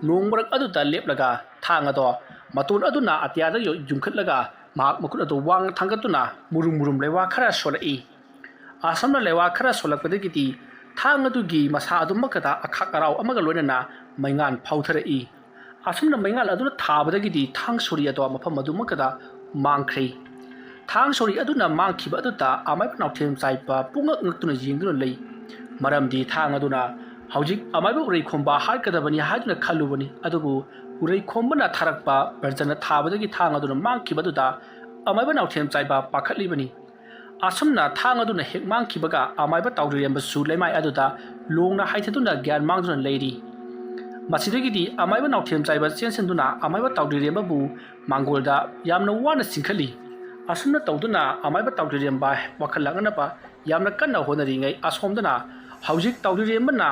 ꯅꯣꯡ ꯃꯔꯛ ꯑꯗꯨꯗ ꯂꯦꯞꯂꯒ ꯊꯥꯡ ꯑꯗꯣ ꯃꯇꯣꯟ ꯑꯗꯨꯅ ꯑꯇꯤꯌꯥꯗ ꯌꯨ-, ꯌꯨꯡꯈꯠꯂꯒ ꯃꯍꯥꯛ ꯃꯈꯨꯠ ꯑꯗꯨ ꯋꯥꯡꯅ ꯊꯥꯡꯒꯠꯇꯨꯅ ꯃꯨꯔꯨꯝ ꯃꯨꯔꯨꯝ ꯂꯩꯋꯥ ꯈꯔ ꯁꯣꯜꯂꯛꯏ꯫ ꯑꯁꯨꯝꯅ ꯂꯩꯋꯥ ꯈꯔ ꯁꯣꯜꯂꯛꯄꯗꯒꯤꯗꯤ ꯊꯥꯡ ꯑꯗꯨꯒꯤ ꯃꯁꯥ ꯑꯗꯨꯃꯛꯇꯗ ꯑꯈꯥꯛ ꯑꯔꯥꯎ ꯑꯃꯒ ꯂꯣꯏꯅꯅ ꯃꯩꯉꯥꯟ ꯐꯥꯎꯊꯔꯛꯏ꯫ ꯑꯁꯨꯝꯅ ꯃꯩꯉꯥꯟ ꯑꯗꯨꯅ ꯊꯥꯕꯗꯒꯤꯗꯤ ꯊꯥꯡ ꯁꯣꯔꯤ ꯑꯗꯣ ꯃꯐꯝ ꯑꯗꯨꯃꯛꯇꯗ ꯃꯥꯡꯈ꯭ꯔꯦ꯫ ꯊꯥꯡ ꯁꯣꯔꯤ ꯑꯗꯨꯅ ꯃꯥꯡꯈꯤꯕ ꯑꯗꯨꯗ ꯑꯃꯥꯏꯕ ꯅꯥꯎꯊꯦꯝ ꯆꯥꯏꯕ ꯄꯨꯡꯉꯛ ꯉꯛꯇꯨꯅ ꯌꯦꯡꯗꯨꯅ ꯂꯩ꯫ ꯃꯔꯝꯗꯤ ꯊꯥꯡ ꯑꯗꯨꯅ ꯍꯧꯖꯤꯛ ꯑꯃꯥꯏꯕ ꯎꯔꯩꯈꯣꯝꯕ ꯍꯥꯠꯀꯗꯕꯅꯤ ꯍꯥꯏꯗꯨꯅ ꯈꯜꯂꯨꯕꯅꯤ꯫ ꯑꯗꯨꯕꯨ ꯎꯔꯩꯈꯣꯝꯕꯅ ꯊꯥꯔꯛꯄ ꯕ꯭ꯔꯖꯅ ꯊꯥꯕꯗꯒꯤ ꯊꯥꯡ ꯑꯗꯨꯅ ꯃꯥꯡꯈꯤꯕ ꯑꯗꯨꯗ ꯑꯃꯥꯏꯕ ꯅꯥꯎꯊꯦꯝꯆꯥꯏꯕ ꯄꯥꯈꯠꯂꯤꯕꯅꯤ꯫ ꯑꯁꯨꯝꯅ ꯊꯥꯡ ꯑꯗꯨꯅ ꯍꯦꯛ ꯃꯥꯡꯈꯤꯕꯒ ꯑꯃꯥꯏꯕ ꯇꯥꯎꯗ꯭ꯔꯤꯔꯦꯝꯕꯁꯨ ꯂꯩꯃꯥꯏ ꯑꯗꯨꯗ ꯂꯣꯡꯅ ꯍꯥꯏꯊꯗꯨꯅ ꯒ꯭ꯌꯥꯟ ꯃꯥꯡꯗꯨꯅ ꯂꯩꯔꯤ꯫ ꯃꯁꯤꯗꯒꯤꯗꯤ ꯑꯃꯥꯏꯕ ꯅꯥꯎꯊꯦꯝꯆꯥꯏꯕ ꯆꯦꯟꯁꯤꯟꯗꯨꯅ ꯑꯃꯥꯏꯕ ꯇꯥꯎꯗ꯭ꯔꯤꯔꯦꯝꯕꯕꯨ ꯃꯥꯡꯒꯣꯜꯗ ꯌꯥꯝꯅ ꯋꯥꯅ ꯆꯤꯡꯈꯠꯂꯤ꯫ ꯑꯁꯨꯝꯅ ꯇꯧꯗꯨꯅ ꯑꯃꯥꯏꯕ ꯇꯥꯎꯗ꯭ꯔꯤꯔꯦꯝꯕ ꯋꯥꯈꯜ ꯂꯥꯛꯅꯅꯕ ꯌꯥꯝꯅ ꯀꯟꯅ ꯍꯣꯠꯅꯔꯤꯉꯩ, ꯑꯁꯣꯝꯗꯅ ꯍꯧꯖꯤꯛ ꯇꯥꯎꯗ꯭ꯔꯤꯔꯦꯝꯕꯅ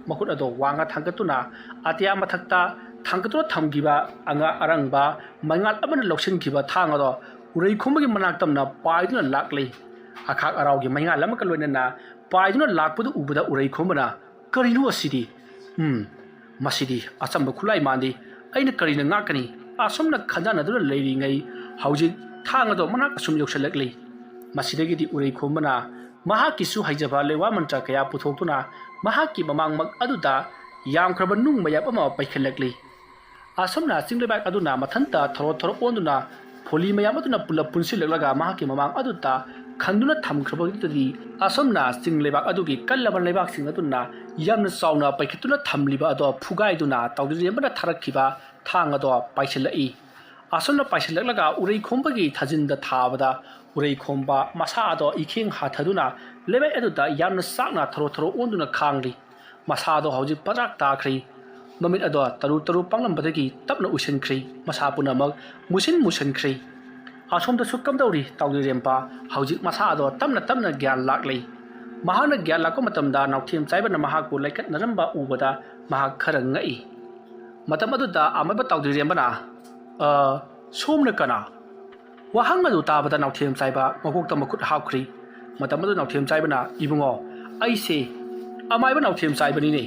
ꯃꯈꯨꯠ ꯑꯗꯣ ꯋꯥꯡꯅ ꯊꯥꯡꯒꯠꯇꯨꯅ ꯑꯇꯤꯌꯥ ꯃꯊꯛꯇ ꯊꯥꯡꯒꯠꯇꯨꯅ ꯊꯝꯈꯤꯕ ꯑꯉ-, ꯑꯔꯪꯕ ꯃꯩꯉꯥꯜ ꯑꯃꯅ ꯂꯧꯁꯤꯟꯈꯤꯕ ꯊꯥꯡ ꯑꯗꯣ ꯎꯔꯩꯈꯣꯝꯕꯒꯤ ꯃꯅꯥꯛ ꯇꯝꯅ ꯄꯥꯏꯗꯨꯅ ꯂꯥꯛꯂꯤ꯫ ꯑꯈꯥꯛ ꯑꯔꯥꯎꯒꯤ ꯃꯩꯉꯥꯜ ꯑꯃꯒ ꯂꯣꯏꯅꯅ ꯄꯥꯏꯗꯨꯅ ꯂꯥꯛꯄꯗꯨ ꯎꯕꯗ ꯎꯔꯩꯈꯣꯝꯕꯅ, "ꯀꯔꯤꯅꯣ ꯑꯁꯤꯗꯤ? ꯎꯝ, ꯃꯁꯤꯗꯤ ꯑꯆꯝꯕ ꯈꯨꯠꯂꯥꯏ ꯃꯥꯟꯗꯦ꯫ ꯑꯩꯅ ꯀꯔꯤꯅ ꯉꯥꯛꯀꯅꯤ?" ꯑꯁꯨꯝꯅ ꯈꯟꯖꯥꯟꯅꯗꯨꯅ ꯂꯩꯔꯤꯉꯩ, ꯍꯧꯖꯤꯛ ꯊꯥꯡ ꯑꯗꯣ ꯃꯅꯥꯛ ꯑꯁꯨꯝ ꯌꯧꯁꯤꯜꯂꯛꯂꯤ꯫ ꯃꯁꯤꯗꯒꯤꯗꯤ ꯎꯔꯩꯈꯣꯝꯕꯅ ꯃꯍꯥꯛꯀꯤꯁꯨ ꯍꯩꯖꯕ ꯂꯩꯋꯥ ꯃꯟꯇ꯭ꯔ ꯀꯌꯥ ꯄꯨꯊꯣꯛꯇꯨꯅ ꯃꯍꯥꯛꯀꯤ ꯃꯃꯥꯡꯃꯛ ꯑꯗꯨꯗ ꯌꯥꯝꯈ꯭ꯔꯕ ꯅꯨꯡ ꯃꯌꯥꯝ ꯑꯃ ꯄꯩꯈꯠꯂꯛꯂꯤ꯫ ꯑꯁꯨꯝꯅ ꯆꯤꯡ ꯂꯩꯕꯥꯛ ꯑꯗꯨꯅ ꯃꯊꯟꯇ ꯊꯔꯣ ꯊꯔꯣ ꯑꯣꯟꯗꯨꯅ ꯐꯣꯂꯤ ꯃꯌꯥꯝ ꯑꯗꯨꯅ ꯄꯨꯂꯞ ꯄꯨꯟꯁꯤꯜꯂꯛꯂꯒ ꯃꯍꯥꯛꯀꯤ ꯃꯃꯥꯡ ꯑꯗꯨꯗ ꯈꯟꯗꯨꯅ ꯊꯝꯈ꯭ꯔꯕꯗꯨꯗꯗꯤ, ꯑꯁꯨꯝꯅ ꯆꯤꯡ ꯂꯩꯕꯥꯛ ꯑꯗꯨꯒꯤ ꯀꯜꯂꯕ ꯂꯩꯕꯥꯛꯁꯤꯡ ꯑꯗꯨꯅ ꯌꯥꯝꯅ ꯆꯥꯎꯅ ꯄꯩꯈꯠꯇꯨꯅ ꯊꯝꯂꯤꯕ ꯑꯗꯣ ꯐꯨꯒꯥꯏꯗꯨꯅ ꯇꯥꯎꯗ꯭ꯔꯤꯔꯦꯝꯕꯅ ꯊꯥꯔꯛꯈꯤꯕ ꯊꯥꯡ ꯑꯗꯣ ꯄꯥꯏꯁꯤꯜꯂꯛꯏ꯫ ꯑꯁꯨꯝꯅ ꯄꯥꯏꯁꯤꯜꯂꯛꯂꯒ ꯎꯔꯩꯈꯣꯝꯕꯒꯤ ꯊꯥꯖꯤꯟꯗ ꯊꯥꯕꯗ ꯎꯔꯩꯈꯣꯝꯕ ꯃꯁꯥ ꯑꯗꯣ ꯏꯈꯦꯡ ꯍꯥꯊꯗꯨꯅ ꯂꯩꯃꯥꯏ ꯑꯗꯨꯗ ꯌꯥꯝꯅ ꯆꯥꯛꯅ ꯊꯔꯣ ꯊꯔꯣ ꯑꯣꯟꯗꯨꯅ ꯈꯥꯡꯂꯤ꯫ ꯃꯁꯥ ꯑꯗꯣ ꯍꯧꯖꯤꯛ ꯄꯗ꯭ꯔꯥꯛ ꯇꯥꯈ꯭ꯔꯤ꯫ ꯃꯃꯤꯠ ꯑꯗꯣ ꯇꯔꯨ ꯇꯔꯨ ꯄꯥꯡꯂꯝꯕꯗꯒꯤ ꯇꯞꯅ ꯎꯏꯁꯤꯟꯈ꯭ꯔꯤ꯫ ꯃꯁꯥ ꯄꯨꯝꯅꯃꯛ ꯃꯨꯁꯤꯟ ꯃꯨꯁꯤꯟꯈ꯭ꯔꯤ꯫ ꯑꯁꯣꯝꯗꯁꯨ ꯀꯝꯗꯧꯔꯤ? ꯇꯥꯎꯗ꯭ꯔꯤꯔꯦꯝꯕ ꯍꯧꯖꯤꯛ ꯃꯁꯥ ꯑꯗꯣ ꯇꯞꯅ ꯇꯞꯅ ꯒ꯭ꯌꯥꯟ ꯂꯥꯛꯂꯤ꯫ ꯃꯍꯥꯛꯅ ꯒ꯭ꯌꯥꯟ ꯂꯥꯛꯄ ꯃꯇꯝꯗ ꯅꯥꯎꯊꯦꯝ ꯆꯥꯏꯕꯅ ꯃꯍꯥꯛꯄꯨ ꯂꯥꯏꯀꯠꯅꯔꯝꯕ ꯎꯕꯗ ꯃꯍꯥꯛ ꯈꯔ ꯉꯛꯏ꯫ ꯃꯇꯝ ꯑꯗꯨꯗ ꯑꯃꯥꯏꯕ ꯇꯥꯎꯗ꯭ꯔꯤꯔꯦꯝꯕꯅ, "ꯑ, ꯁꯣꯝꯅ ꯀꯅꯥ?" ꯋꯥꯍꯪ ꯑꯗꯨ ꯇꯥꯕꯗ ꯅꯥꯎꯊꯦꯝ ꯆꯥꯏꯕ ꯃꯀꯣꯛꯇ ꯃꯈꯨꯠ ꯍꯥꯞꯈ꯭ꯔꯤ꯫ ꯃꯇꯝ ꯑꯗꯨ ꯅꯥꯎꯊꯦꯝ ꯆꯥꯏꯕꯅ, "ꯏꯕꯨꯡꯉꯣ, ꯑꯩꯁꯦ ꯑꯃꯥꯏꯕ ꯅꯥꯎꯊꯦꯝ ꯆꯥꯏꯕꯅꯤꯅꯦ꯫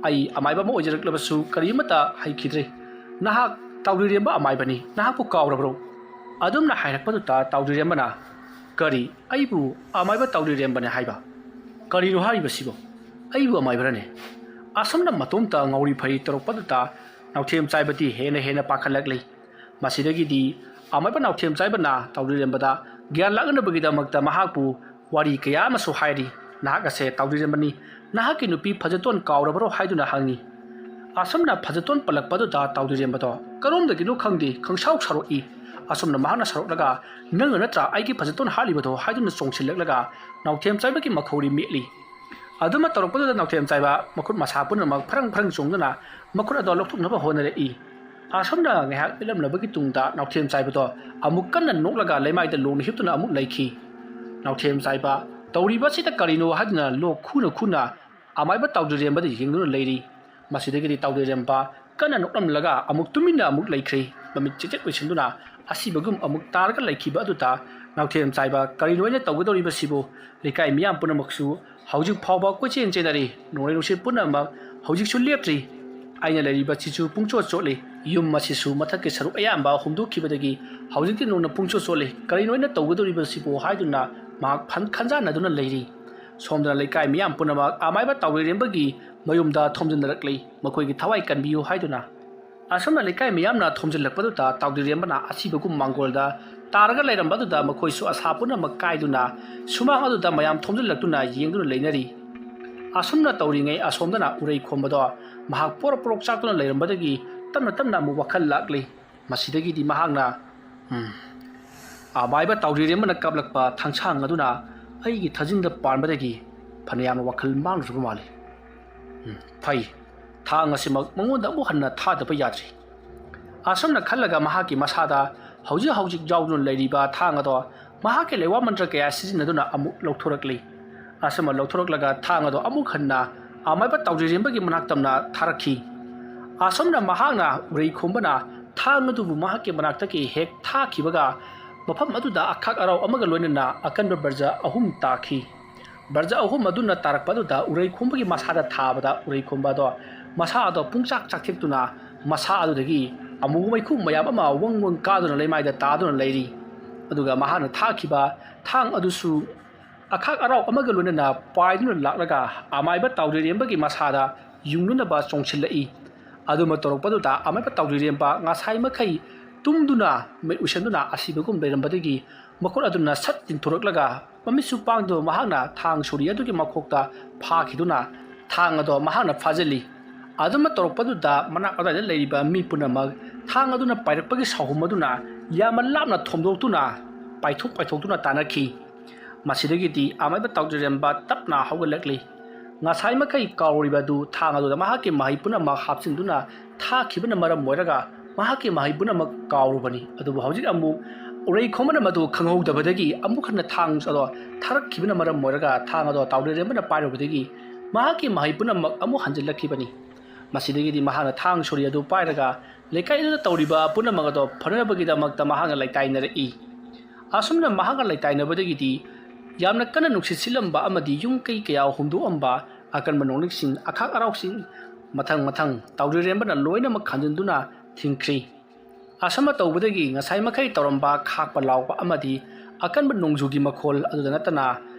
ꯑꯩ ꯑꯃꯥꯏꯕ ꯑꯃ ꯑꯣꯏꯖꯔꯛꯂꯕꯁꯨ ꯀꯔꯤꯃꯠꯇ ꯍꯩꯈꯤꯗ꯭ꯔꯦ꯫ ꯅꯍꯥꯛ ꯇꯥꯎꯗ꯭ꯔꯤꯔꯦꯝꯕ ꯑꯃꯥꯏꯕꯅꯤ꯫ ꯅꯍꯥꯛꯄꯨ ꯀꯥꯎꯔꯕ꯭ꯔꯣ?" ꯑꯗꯨꯝꯅ ꯍꯥꯏꯔꯛꯄꯗꯨꯗ ꯇꯥꯎꯗ꯭ꯔꯤꯔꯦꯝꯕꯅ, "ꯀꯔꯤ? ꯑꯩꯕꯨ ꯑꯃꯥꯏꯕ ꯇꯥꯎꯗ꯭ꯔꯤꯔꯦꯝꯕꯅꯦ ꯍꯥꯏꯕ? ꯀꯔꯤꯅꯣ ꯍꯥꯏꯔꯤꯕꯁꯤꯕꯣ? ꯑꯩꯕꯨ ꯑꯃꯥꯏꯕꯔꯅꯦ?" ꯑꯁꯨꯝꯅ ꯃꯇꯣꯝꯇ ꯉꯥꯎꯔꯤ ꯐꯩꯔꯤ ꯇꯧꯔꯛꯄꯗꯨꯗ ꯅꯥꯎꯊꯦꯝ ꯆꯥꯏꯕꯗꯤ ꯍꯦꯟꯅ ꯍꯦꯟꯅ ꯄꯥꯈꯠꯂꯛꯂꯤ꯫ ꯃꯁꯤꯗꯒꯤꯗꯤ ꯑꯃꯥꯏꯕ ꯅꯥꯎꯊꯦꯝ ꯆꯥꯏꯕꯅ ꯇꯥꯎꯗ꯭ꯔꯤꯔꯦꯝꯕꯗ ꯒ꯭ꯌꯥꯟ ꯂꯥꯛꯅꯅꯕꯒꯤꯗꯃꯛꯇ ꯃꯍꯥꯛꯄꯨ ꯋꯥꯔꯤ ꯀꯌꯥ ꯑꯃꯁꯨ ꯍꯥꯏꯔꯤ꯫ "ꯅꯍꯥꯛ ꯑꯁꯦ ꯇꯥꯎꯗꯨꯏꯔꯦꯝꯕꯅꯤ꯫ ꯅꯍꯥꯛꯀꯤ ꯅꯨꯄꯤ ꯐꯖꯇꯣꯟ ꯀꯥꯎꯔꯕꯔꯣ?" ꯍꯥꯏꯗꯨꯅ ꯍꯪꯉꯤ꯫ ꯑꯁꯨꯝꯅ ꯐꯖꯇꯣꯟ ꯄꯜꯂꯛꯄꯗꯨꯗ ꯇꯥꯎꯗꯨꯏꯔꯦꯝꯕꯗꯣ ꯀꯔꯣꯝꯗꯒꯤꯅꯣ ꯈꯪꯗꯦ ꯈꯪꯁꯥꯎ ꯁꯥꯎꯔꯛꯏ꯫ ꯑꯁꯨꯝꯅ ꯃꯍꯥꯛꯅ ꯁꯥꯎꯔꯛꯂꯒ, "ꯅꯪꯅ ꯅꯠꯇ꯭ꯔꯥ ꯑꯩꯒꯤ ꯐꯖꯇꯣꯟ ꯍꯥꯠꯂꯤꯕꯗꯣ?" ꯍꯥꯏꯗꯨꯅ ꯆꯣꯡꯁꯤꯜꯂꯛꯂꯒ ꯅꯥꯎꯊꯦꯝ ꯆꯥꯏꯕꯒꯤ ꯃꯈꯧꯔꯤ ꯃꯦꯠꯂꯤ꯫ ꯑꯗꯨꯃ ꯇꯧꯔꯛꯄꯗꯨꯗ ꯅꯥꯎꯊꯦꯝ ꯆꯥꯏꯕ ꯃꯈꯨꯠ ꯃꯁꯥ ꯄꯨꯝꯅꯃꯛ ꯐ꯭ꯔꯪ ꯐ꯭ꯔꯪ ꯆꯣꯡꯗꯨꯅ ꯃꯈꯨꯠ ꯑꯗꯣ ꯂꯧꯊꯣꯛꯅꯕ ꯍꯣꯠꯅꯔꯛꯏ꯫ ꯑꯁꯨꯝꯅ ꯉꯥꯏꯍꯥꯛ ꯃꯦꯠꯂꯝꯂꯕꯒꯤ ꯇꯨꯡꯗ ꯅꯥꯎꯊꯦꯝ ꯆꯥꯏꯕꯗꯣ ꯑꯃꯨꯛ ꯀꯟꯅ ꯅꯣꯛꯂꯒ ꯂꯩꯃꯥꯏꯗ ꯂꯣꯡꯅ ꯍꯤꯞꯇꯨꯅ ꯑꯃꯨꯛ ꯂꯩꯈꯤ꯫ "ꯅꯥꯎꯊꯦꯝ ꯆꯥꯏꯕ, ꯇꯧꯔꯤꯕ ꯑꯁꯤꯗ ꯀꯔꯤꯅꯣ?" ꯍꯥꯏꯗꯨꯅ ꯂꯣꯛ ꯈꯨꯅ ꯈꯨꯅ ꯑꯃꯥꯏꯕ ꯇꯥꯎꯗꯨꯏꯔꯦꯝꯕꯗ ꯌꯦꯡꯗꯨꯅ ꯂꯩꯔꯤ꯫ ꯃꯁꯤꯗꯒꯤꯗꯤ ꯇꯥꯎꯗꯨꯏꯔꯦꯝꯕ ꯀꯟꯅ ꯅꯣꯛꯂꯝꯂꯒ ꯑꯃꯨꯛ ꯇꯨꯃꯤꯟꯅ ꯑꯃꯨꯛ ꯂꯩꯈ꯭ꯔꯦ꯫ ꯃꯃꯤꯠ ꯆꯦꯠ ꯆꯦꯠ ꯑꯣꯏꯁꯤꯟꯗꯨꯅ ꯑꯁꯤꯕꯒꯨꯝ ꯑꯃꯨꯛ ꯇꯥꯔꯒ ꯂꯩꯈꯤꯕ ꯑꯗꯨꯗ ꯅꯥꯎꯊꯦꯝ ꯆꯥꯏꯕ ꯀꯔꯤꯅꯣ ꯑꯩꯅ ꯇꯧꯒꯗꯧꯔꯤꯕꯁꯤꯕꯨ? ꯂꯩꯀꯥꯏ ꯃꯤꯌꯥꯝ ꯄꯨꯝꯅꯃꯛꯁꯨ ꯍꯧꯖꯤꯛ ꯐꯥꯎꯕ ꯀꯣꯏꯆꯦꯟ ꯆꯦꯟꯅꯔꯤ꯫ ꯅꯣꯡꯂꯩ ꯅꯨꯡꯁꯤꯠ ꯄꯨꯝꯅꯃꯛ ꯍꯧꯖꯤꯛꯁꯨ ꯂꯦꯞꯇ꯭ꯔꯤ꯫ ꯑꯩꯅ ꯂꯩꯔꯤꯕꯁꯤꯁꯨ ꯄꯨꯡꯆꯣꯠ ꯆꯣꯠꯂꯤ꯫ ꯌꯨꯝ ꯑꯁꯤꯁꯨ ꯃꯊꯛꯀꯤ ꯁꯔꯨꯛ ꯑꯌꯥꯝꯕ ꯍꯨꯝꯗꯣꯛꯈꯤꯕꯗꯒꯤ ꯍꯧꯖꯤꯛꯇꯤ ꯅꯣꯡꯅ ꯄꯨꯡꯆꯣꯠ ꯆꯣꯠꯂꯤ꯫ ꯀꯔꯤꯅꯣ ꯑꯩꯅ ꯇꯧꯒꯗꯧꯔꯤꯕꯁꯤꯕꯨ ꯍꯥꯏꯗꯨꯅ ꯃꯍꯥꯛ ꯐꯟ ꯈꯟꯖꯥꯟꯅꯗꯨꯅ ꯂꯩꯔꯤ꯫ ꯁꯣꯝꯗꯅ ꯂꯩꯀꯥꯏ ꯃꯤꯌꯥꯝ ꯄꯨꯝꯅꯃꯛ ꯑꯃꯥꯏꯕ ꯇꯥꯎꯗꯨꯏꯔꯦꯝꯕꯒꯤ ꯃꯌꯨꯝꯗ ꯊꯣꯝꯖꯤꯟꯅꯔꯛꯂꯤ꯫ ꯃꯈꯣꯏꯒꯤ ꯊꯋꯥꯏ ꯀꯟꯕꯤꯌꯨ ꯍꯥꯏꯗꯨꯅ꯫ ꯑꯁꯨꯝꯅ ꯂꯩꯀꯥꯏ ꯃꯤꯌꯥꯝꯅ ꯊꯣꯝꯖꯤꯜꯂꯛꯄꯗꯨꯗ ꯇꯥꯎꯗꯨꯏꯔꯦꯝꯕꯅ ꯑꯁꯤꯕꯒꯨꯝ ꯃꯥꯡꯒꯣꯜꯗ ꯇꯥꯔꯒ ꯂꯩꯔꯝꯕꯗꯨꯗ ꯃꯈꯣꯏꯁꯨ ꯑꯁꯥ ꯄꯨꯝꯅꯃꯛ ꯀꯥꯏꯗꯨꯅ ꯁꯨꯃꯥꯡ ꯑꯗꯨꯗ ꯃꯌꯥꯝ ꯊꯣꯝꯖꯤꯜꯂꯛꯇꯨꯅ ꯌꯦꯡꯗꯨꯅ ꯂꯩꯅꯔꯤ꯫ ꯑꯁꯨꯝꯅ ꯇꯧꯔꯤꯉꯩ ꯑꯁꯣꯝꯗꯅ ꯎꯔꯩ ꯈꯣꯝꯕꯗꯣ ꯃꯍꯥꯛ ꯄꯣꯔꯣꯛ ꯄꯣꯔꯣꯛ ꯆꯥꯛꯇꯨꯅ ꯂꯩꯔꯝꯕꯗꯒꯤ ꯇꯞꯅ ꯇꯞꯅ ꯑꯃꯨꯛ ꯋꯥꯈꯜ ꯂꯥꯛꯂꯤ꯫ ꯃꯁꯤꯗꯒꯤꯗꯤ ꯃꯍꯥꯛꯅ, "ꯎꯝ, ꯑꯃꯥꯏꯕ ꯇꯥꯎꯗꯨꯏꯔꯦꯝꯕꯅ ꯀꯥꯞꯂꯛꯄ ꯊꯥꯡꯁꯥꯡ ꯑꯗꯨꯅ ꯑꯩꯒꯤ ꯊꯥꯖꯤꯟꯗ ꯄꯥꯟꯕꯗꯒꯤ ꯐꯅꯌꯥꯝꯅ ꯋꯥꯈꯜ ꯃꯥꯡꯂꯨꯔꯕ ꯃꯥꯜꯂꯤ꯫ ꯎꯝ, ꯐꯩ, ꯊꯥꯡ ꯑꯁꯤꯃꯛ ꯃꯉꯣꯟꯗ ꯑꯃꯨꯛ ꯍꯟꯅ ꯊꯥꯗꯕ ꯌꯥꯗ꯭ꯔꯤ"꯫ ꯑꯁꯨꯝꯅ ꯈꯜꯂꯒ ꯃꯍꯥꯛꯀꯤ ꯃꯁꯥꯗ ꯍꯧꯖꯤꯛ ꯍꯧꯖꯤꯛ ꯌꯥꯎꯗꯨꯅ ꯂꯩꯔꯤꯕ ꯊꯥꯡ ꯑꯗꯣ ꯃꯍꯥꯛꯀꯤ ꯂꯩꯋꯥ ꯃꯟꯇ꯭ꯔ ꯀꯌꯥ ꯁꯤꯖꯤꯟꯅꯗꯨꯅ ꯑꯃꯨꯛ ꯂꯧꯊꯣꯔꯛꯂꯤ꯫ ꯑꯁꯨꯝꯅ ꯂꯧꯊꯣꯔꯛꯂꯒ ꯊꯥꯡ ꯑꯗꯣ ꯑꯃꯨꯛ ꯍꯟꯅ ꯑꯃꯥꯏꯕ ꯇꯥꯎꯗꯨꯏꯔꯦꯝꯕꯒꯤ ꯃꯅꯥꯛ ꯇꯝꯅ ꯊꯥꯔꯛꯈꯤ꯫ ꯑꯁꯨꯝꯅ ꯃꯍꯥꯛꯅ ꯎꯔꯩ ꯈꯣꯝꯕꯅ ꯊꯥꯡ ꯑꯗꯨꯕꯨ ꯃꯍꯥꯛꯀꯤ ꯃꯅꯥꯛꯇꯒꯤ ꯍꯦꯛ ꯊꯥꯈꯤꯕꯒ ꯃꯐꯝ ꯑꯗꯨꯗ ꯑꯈꯥꯛ ꯑꯔꯥꯎ ꯑꯃꯒ ꯂꯣꯏꯅꯅ ꯑꯀꯟꯕ ꯕꯔꯖ ꯑꯍꯨꯝ ꯇꯥꯈꯤ꯫ ꯕꯔꯖ ꯑꯍꯨꯝ ꯑꯗꯨꯅ ꯇꯥꯔꯛꯄ ꯑꯗꯨꯗ ꯎꯔꯩ ꯈꯣꯝꯕꯒꯤ ꯃꯁꯥꯗ ꯊꯥꯕꯗ ꯎꯔꯩ ꯈꯣꯝꯕ ꯑꯗꯣ ꯃꯁꯥ ꯑꯗꯣ ꯄꯨꯡꯆꯥꯛ ꯆꯥꯛꯊꯦꯛꯇꯨꯅ ꯃꯁꯥ ꯑꯗꯨꯗꯒꯤ ꯑꯃꯨꯕ ꯃꯩꯈꯨ ꯃꯌꯥꯝ ꯑꯃ ꯋꯪ ꯋꯪ ꯀꯥꯗꯨꯅ ꯂꯩꯃꯥꯏꯗ ꯇꯥꯗꯨꯅ ꯂꯩꯔꯤ꯫ ꯑꯗꯨꯒ ꯃꯍꯥꯛꯅ ꯊꯥꯈꯤꯕ ꯊꯥꯡ ꯑꯗꯨꯁꯨ ꯑꯈꯥꯛ ꯑꯔꯥꯎ ꯑꯃꯒ ꯂꯣꯏꯅꯅ ꯄꯥꯏꯗꯨꯅ ꯂꯥꯛꯂꯒ ꯑꯃꯥꯏꯕ ꯇꯥꯎꯗꯨꯏꯔꯦꯝꯕꯒꯤ ꯃꯁꯥꯗ ꯌꯨꯡꯅꯅꯕ ꯆꯣꯡꯁꯤꯜꯂꯛꯏ꯫ ꯑꯗꯨꯃ ꯇꯧꯔꯛꯄꯗꯨꯗ ꯑꯃꯥꯏꯕ ꯇꯥꯎꯗꯨꯏꯔꯦꯝꯕ ꯉꯁꯥꯏ ꯃꯈꯩ ꯇꯨꯝꯗꯨꯅ ꯃꯤꯠ ꯎꯏꯁꯟꯗꯨꯅ ꯑꯁꯤꯕꯒꯨꯝ ꯂꯩꯔꯝꯕꯗꯒꯤ ꯃꯈꯨꯠ ꯑꯗꯨꯅ ꯁꯠ ꯇꯤꯡꯊꯣꯔꯛꯂꯒ ꯃꯃꯤꯠꯁꯨ ꯄꯥꯡꯗꯕ ꯃꯍꯥꯛꯅ ꯊꯥꯡ ꯁꯣꯔꯤ ꯑꯗꯨꯒꯤ ꯃꯈꯣꯛꯇ ꯐꯥꯈꯤꯗꯨꯅ ꯊꯥꯡ ꯑꯗꯣ ꯃꯍꯥꯛꯅ ꯐꯥꯖꯤꯜꯂꯤ꯫ ꯑꯗꯨꯝꯅ ꯇꯧꯔꯛꯄꯗꯨꯗ ꯃꯅꯥꯛ ꯑꯗꯨꯋꯥꯏꯗ ꯂꯩꯔꯤꯕ ꯃꯤ ꯄꯨꯝꯅꯃꯛ ꯊꯥꯡ ꯑꯗꯨꯅ ꯄꯥꯏꯔꯛꯄꯒꯤ ꯁꯥꯎꯍꯨꯝ ꯑꯗꯨꯅ ꯌꯥꯝꯅ ꯂꯥꯞꯅ ꯊꯣꯝꯗꯣꯛꯇꯨꯅ ꯄꯥꯏꯊꯣꯛ ꯄꯥꯏꯊꯣꯛꯇꯨꯅ ꯇꯥꯟꯅꯈꯤ꯫ ꯃꯁꯤꯗꯒꯤꯗꯤ ꯑꯃꯥꯏꯕ ꯇꯥꯎꯖꯔꯦꯝꯕ ꯇꯞꯅ ꯍꯧꯒꯠꯂꯛꯂꯤ꯫ ꯉꯁꯥꯏ ꯃꯈꯩ ꯀꯥꯎꯔꯤꯕ ꯑꯗꯨ ꯊꯥꯡ ꯑꯗꯨꯗ ꯃꯍꯥꯛꯀꯤ ꯃꯍꯩ ꯄꯨꯝꯅꯃꯛ ꯍꯥꯞꯆꯤꯟꯗꯨꯅ ꯊꯥꯈꯤꯕꯅ ꯃꯔꯝ ꯑꯣꯏꯔꯒ ꯃꯍꯥꯛꯀꯤ ꯃꯍꯩ ꯄꯨꯝꯅꯃꯛ ꯀꯥꯎꯔꯨꯕꯅꯤ꯫ ꯑꯗꯨꯕꯨ ꯍꯧꯖꯤꯛ ꯑꯃꯨꯛ ꯎꯔꯩ ꯈꯣꯝꯕꯅ ꯃꯗꯨ ꯈꯪꯍꯧꯗꯕꯗꯒꯤ ꯑꯃꯨꯛ ꯍꯟꯅ ꯊꯥꯡ ꯑꯗꯣ ꯊꯥꯔꯛꯈꯤꯕꯅ ꯃꯔꯝ ꯑꯣꯏꯔꯒ ꯊꯥꯡ ꯑꯗꯣ ꯇꯥꯎꯖꯔꯦꯝꯕꯅ ꯄꯥꯏꯔꯨꯕꯗꯒꯤ ꯃꯍꯥꯛꯀꯤ ꯃꯍꯩ ꯄꯨꯝꯅꯃꯛ ꯑꯃꯨꯛ ꯍꯟꯖꯤꯜꯂꯛꯈꯤꯕꯅꯤ꯫ ꯃꯁꯤꯗꯒꯤꯗꯤ ꯃꯍꯥꯛꯅ ꯊꯥꯡ ꯁꯣꯔꯤ ꯑꯗꯨ ꯄꯥꯏꯔꯒ ꯂꯩꯀꯥꯏꯗꯨꯗ ꯇꯧꯔꯤꯕ ꯄꯨꯝꯅꯃꯛ ꯑꯗꯣ ꯐꯅꯅꯕꯒꯤꯗꯃꯛꯇ ꯃꯍꯥꯛꯅ ꯂꯩꯇꯥꯏꯅꯔꯛꯏ꯫ ꯑꯁꯨꯝꯅ ꯃꯍꯥꯛꯅ ꯂꯩꯇꯥꯏꯅꯕꯗꯒꯤꯗꯤ ꯌꯥꯝꯅ ꯀꯟꯅ ꯅꯨꯡꯁꯤꯠ ꯁꯤꯠꯂꯝꯕ ꯑꯃꯗꯤ ꯌꯨꯝ ꯀꯩ ꯀꯌꯥ ꯍꯨꯝꯗꯣꯛꯑꯝꯕ ꯑꯀꯟꯕ ꯅꯣꯡꯂꯤꯛꯁꯤꯡ, ꯑꯈꯥꯛ ꯑꯔꯥꯎꯁꯤꯡ ꯃꯊꯪ ꯃꯊꯪ ꯇꯥꯎꯖꯔꯦꯝꯕꯅ ꯂꯣꯏꯅꯃꯛ ꯈꯟꯖꯤꯟꯗꯨꯅ ꯊꯤꯡꯈ꯭ꯔꯤ꯫ ꯑꯁꯨꯝꯅ ꯇꯧꯕꯗꯒꯤ ꯉꯁꯥꯏ ꯃꯈꯩ ꯇꯧꯔꯝꯕ ꯈꯥꯛꯄ ꯂꯥꯎꯕ ꯑꯃꯗꯤ ꯑꯀꯟꯕ ꯅꯣꯡꯖꯨꯒꯤ ꯃꯈꯣꯜ ꯑꯗꯨꯗ ꯅꯠꯇꯅ